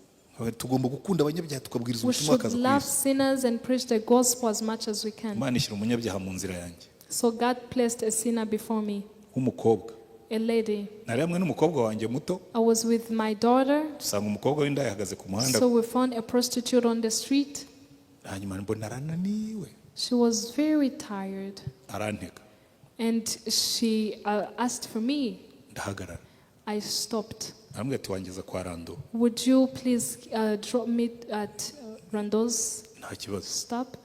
Tugomba gukunda abanyabyaha, tukabwiriza
We
ubutumwa
should
bakaza ku
love
isi.
sinners and preach the gospel as much as we can.
Imana ishyira umunyabyaha mu nzira yanjye,
So God placed a sinner before me,
w'umukobwa.
A lady.
Nari hamwe n'umukobwa wanjye muto,
I was with my daughter,
dusanga umukobwa w'indaya ahagaze ku muhanda.
So we found a prostitute on the street.
Hanyuma mbona arananiwe.
She was very tired
Arantega.
and she asked for me.
Ndahagarara.
I stopped.
Arambwira ati: "Wangeza kwa Rando?"
"Would you please drop me at Rando's
"Nta kibazo."
stop?"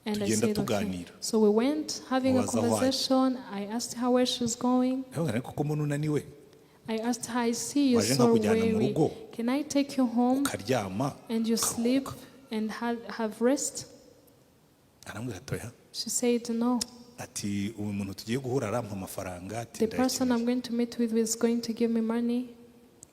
And I
Tugenda
said, "Okay."
tuganira.
So we went having a
Mubaza aho ajya.
conversation. I asked her where she's going.
Ndamubwira: "Ariko ko mbona unaniwe,
I asked her, "I see you're
waje
so
nkakujyana mu
weary.
rugo,
Can I take you home
ukaryama,
and you sleep
ukaruhuka?"
and have rest?"
Arambwira ati: "Oya."
She said, "No."
Ati: "Uyu muntu tugiye guhura arampa amafaranga," ati,
"The person
"ndayakeneye."
I'm going to meet with is going to give me money."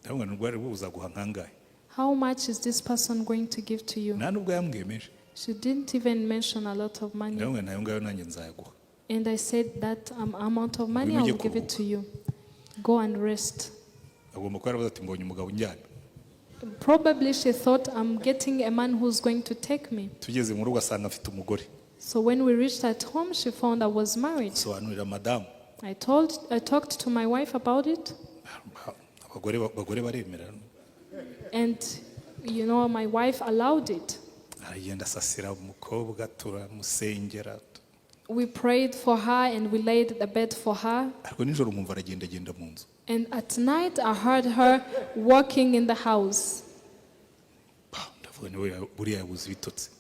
Ndamubwira ngo: "Rwari uzaguha nkangahe?"
"How much is this person going to give to you?"
Nta nubwo yambwiye menshi.
She didn't even mention a lot of money.
Ndamubwira: "Nayo ngayo nanjye nzayaguha."
And I said, "That amount of money,
Ngwino
I
ujye
will give it
kuruhuka.
to you. Go and rest."
Agomba kuba yaravuze ati: "Mbonye umugabo unjyana."
Probably she thought, "I'm getting a man who's going to take me."
Tugeze mu rugo asanga afite umugore.
So when we reached at home, she found I was married.
Sobanurira madamu.
I talked to my wife about it,
Abagore baremera.
And my wife allowed it.
Aragenda asasira umukobwa, turamusengera.
We prayed for her and we laid the bed for her.
Ariko nijoro nkumva aragendagenda mu nzu.
And at night, I heard her walking in the house.
Pa, ndavuga ni buriya yabuze ibitotsi.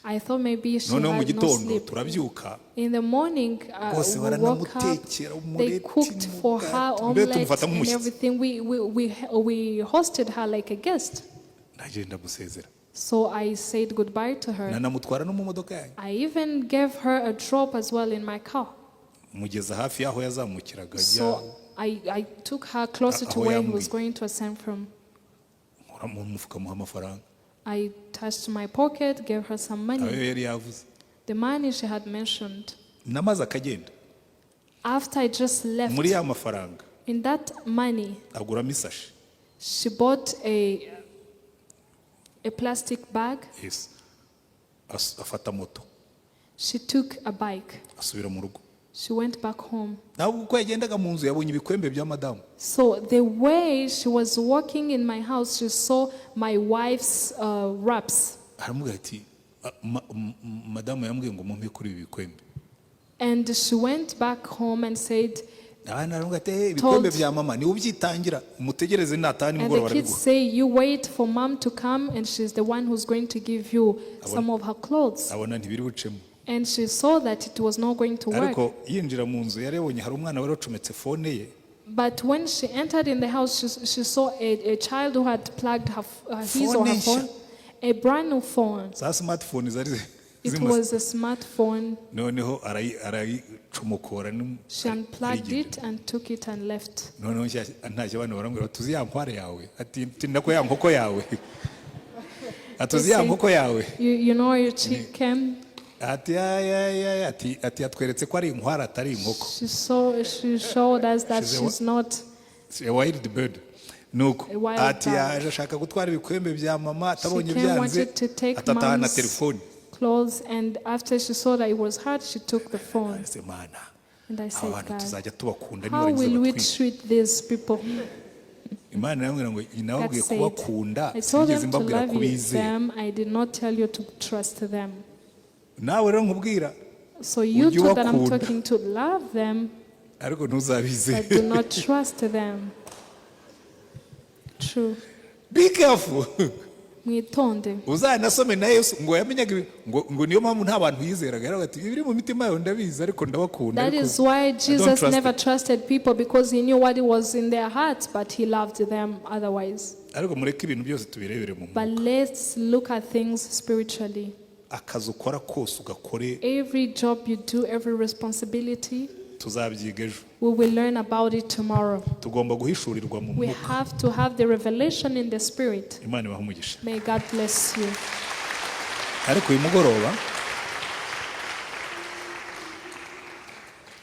I thought maybe she
Noneho mu
had no
gitondo
sleep.
turabyuka,
In the morning,
bose
we woke up.
baranamutekera
They
umureti
cooked for her
n'umugati, mbere
omelette
tumufata
and
nk'umushyitsi.
everything. We hosted her like a guest.
Ndagenda musezera.
So I said goodbye to her.
Nanamutwara no mu modoka yanjye.
I even gave her a drop as well in my car.
Mugeza hafi y'aho yazamukiraga ajya.
So I took her closer to
Aho
where he was
yambwiye.
going to ascend from.
Nkora mu mufuka muha amafaranga.
I touched my pocket, gave her some money,
Ayo yari yavuze.
the money she had mentioned.
Namaze akagenda,
After I just left,
muri ya mafaranga
in that money,
aguramo isashi.
she bought a plastic bag.
Yes. Afata moto,
She took a bike.
asubira mu rugo.
She went back home.
Ntabwo uko yagendaga mu nzu yabonye ibikwembe bya madamu.
So the way she was walking in my house, she saw my wife's wraps.
Aramubwira ati: "Ah, madamu yambwiye ngo mumpe kuri ibi bikwembe."
And she went back home and said,
Abana baramubwira ati: "Eh, ibikwembe
Told-
bya mama niwe ubyitangira, umutegereze nataha
and
nimugoroba
the kids
arabiguha."
say, "You wait for mom to come, and she's the one who's going to give you some of her clothes."
Abona ntibiri bucemo.
And she saw that it was not going to work.
Ariko yinjira mu nzu yarabonye hari umwana wari wacometse phone ye.
But when she entered in the house, she saw a child who had plugged his or
Phone
her
nshya.
phone, a brand new phone.
Za smartphone zari
It It
Zima-
was a smartphone.
Noneho arayicomokora
She unplugged
arigendera.
it and took it and left.
Noneho ntashye abantu barambwira bati, "Uzi ya nkware yawe?" Ati, "Nako ya nkoko yawe." Ati, "Uzi ya
They say-
nkoko yawe?"
You know your chicken.
Ati, "Ya, ya, ya, ya." Ati yatweretse ko ari inkware, atari inkoko.
She showed us that
She's a
she's not
A wild bird. Nuko
a wild
ati
bird.
yaje ashaka gutwara ibikwembe bya mama, atabonye
She came,
byanze,
wanted to take
atatahana
mom's
telefoni.
clothes, and after she saw that it was hard, she took the phone.
Ese Mana,
And I
aba
said,
bantu
"God,
tuzajya tubakunda
how
nibarangiza
will we
batwice?"
treat these people?
Imana irambwira ngo
God
nababwiye
said,
kubakunda,
"I told
sinigeze
them to
mbabwira
love you,
kubizera.
them. I did not tell you to trust them."
Nawe rero nkubwira,
So you
ujye
two that I'm
ubakunda,
talking to, love them,
ariko ntuzabizere.
but do not trust them. True.
Be careful.
Mwitonde.
Uzanasome na Yesu ngo yamenyaga ngo niyo mpamvu nta bantu yizeraga. Yaravuga ati, "Ibiri mu mitima yawe ndabizi, ariko ndabakunda,
That
ariko
is why
I don't
Jesus
trust
never
them."
trusted people, because he knew what was in their hearts, but he loved them otherwise.
Ariko mureke ibintu byose tubirebere mu mwuka.
But let's look at things spiritually.
Akazi ukora kose ugakore.
Every job you do, every responsibility,
Tuzabyiga ejo.
we will learn about it tomorrow.
Tugomba guhishurirwa mu
We
mwuka.
have to have the revelation in the spirit.
Imana ibahe umugisha.
May God bless you.
Ariko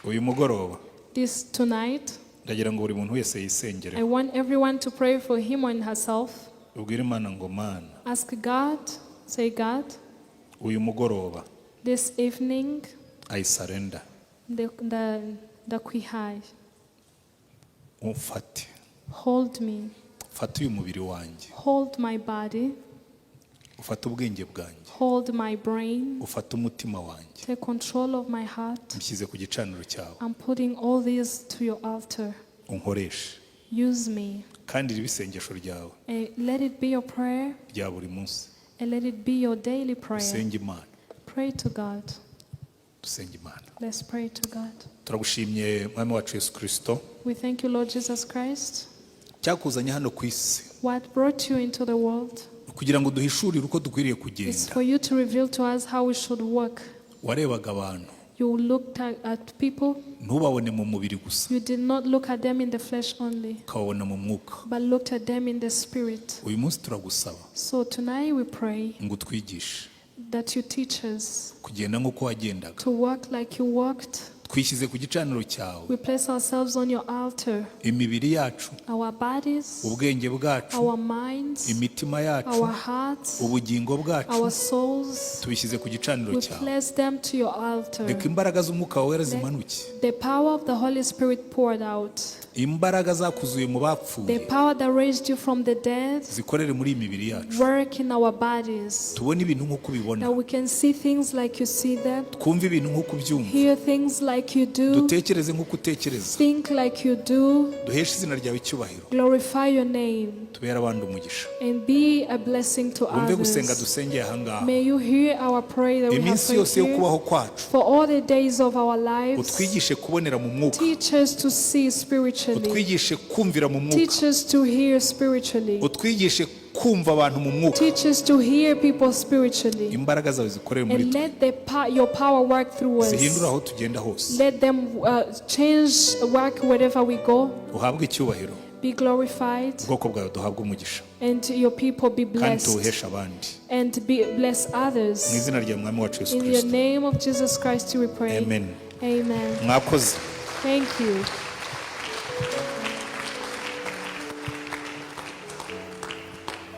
uyu mugoroba,
This tonight,
ndagira ngo buri muntu wese yisengere.
I want everyone to pray for him and herself.
Ubwire Imana ngo, "Mana,
Ask God, say, "God,
uyu mugoroba,
this evening,
I surrender.
Ndakwihaye.
Umfate.
Hold me,
Fate uyu mubiri wanjye.
Hold my body,
Ufate ubwenge bwanjye.
Hold my brain,
Ufate umutima wanjye.
Take control of my heart.
Nshyize ku gicaniro cyawe.
I'm putting all this to your altar.
Unkoreshe."
Use me."
Kandi ribe isengesho ryawe
And let it be your prayer
rya buri munsi.
And let it be your daily prayer.
Usenge Imana.
Pray to God.
Dusenge Imana.
Let's pray to God.
Turagushimye, Mwami wacu Yesu Kirisito.
We thank you, Lord Jesus Christ.
Cyakuzanye hano ku isi
What brought you into the world
kugira ngo duhishurire uko dukwiriye
is
kugenda.
for you to reveal to us how we should walk.
Warebaga abantu,
You looked at people,
ntubabone mu mubiri gusa,
you did not look at them in the flesh only,
ukababona mu mwuka.
But looked at them in the spirit.
Uyu munsi turagusaba
So tonight we pray
ngo utwigishe
that you teach us
kugenda nk'uko wagendaga.
To walk like you walked.
Twishyize ku gicaniro cyawe.
We place ourselves on your altar,
Imibiri yacu,
our bodies,
ubwenge bwacu,
our minds,
imitima yacu,
our hearts,
ubugingo bwacu,
our souls.
tubishyize ku gicaniro
We
cyawe.
place them to your altar.
Reka imbaraga z'Umwuka Wera zimanuke.
The power of the Holy Spirit poured out.
Imbaraga zakuzuye mu
The
bapfuye
power that raised you from the dead,
zikorere muri iyi mibiri yacu.
Work in our bodies.
Tubone ibintu nk'uko ubibona.
That we can see things like you see them,
Twumve ibintu nk'uko ubyumva.
Hear things like you do,
Dutekereze nk'uko utekereza.
Think like you do,
Duheshe izina ryawe icyubahiro.
Glorify your name,
Tubere abandi umugisha.
And be a blessing to
Wumve gusenga
others.
dusengeye ahangaha.
May you hear our prayer that we have
Iminsi
prayed
yose yo
here.
kubaho kwacu,
For all the days of our lives,
utwigishe kubonera mu mwuka.
Teach us to see spiritually,
Utwigishe kumvira mu mwuka.
Teach us to hear spiritually,
Utwigishe kumva abantu mu mwuka.
Teach us to hear people spiritually.
Imbaraga zawe zikorere muri
And
twe,
let your power work through us.
zihindure aho tugenda hose.
Let them change, work wherever we go.
Uhabwe icyubahiro.
Be glorified,
Ubwoko bwawe duhabwe umugisha,
and your people be
kandi
blessed,
tuwuheshe abandi.
And be bless
Mu
others.
izina rya Mwami wacu Yesu
In the
Kirisito.
name of Jesus Christ, we pray.
Amen.
Amen.
Mwakoze.
Thank you.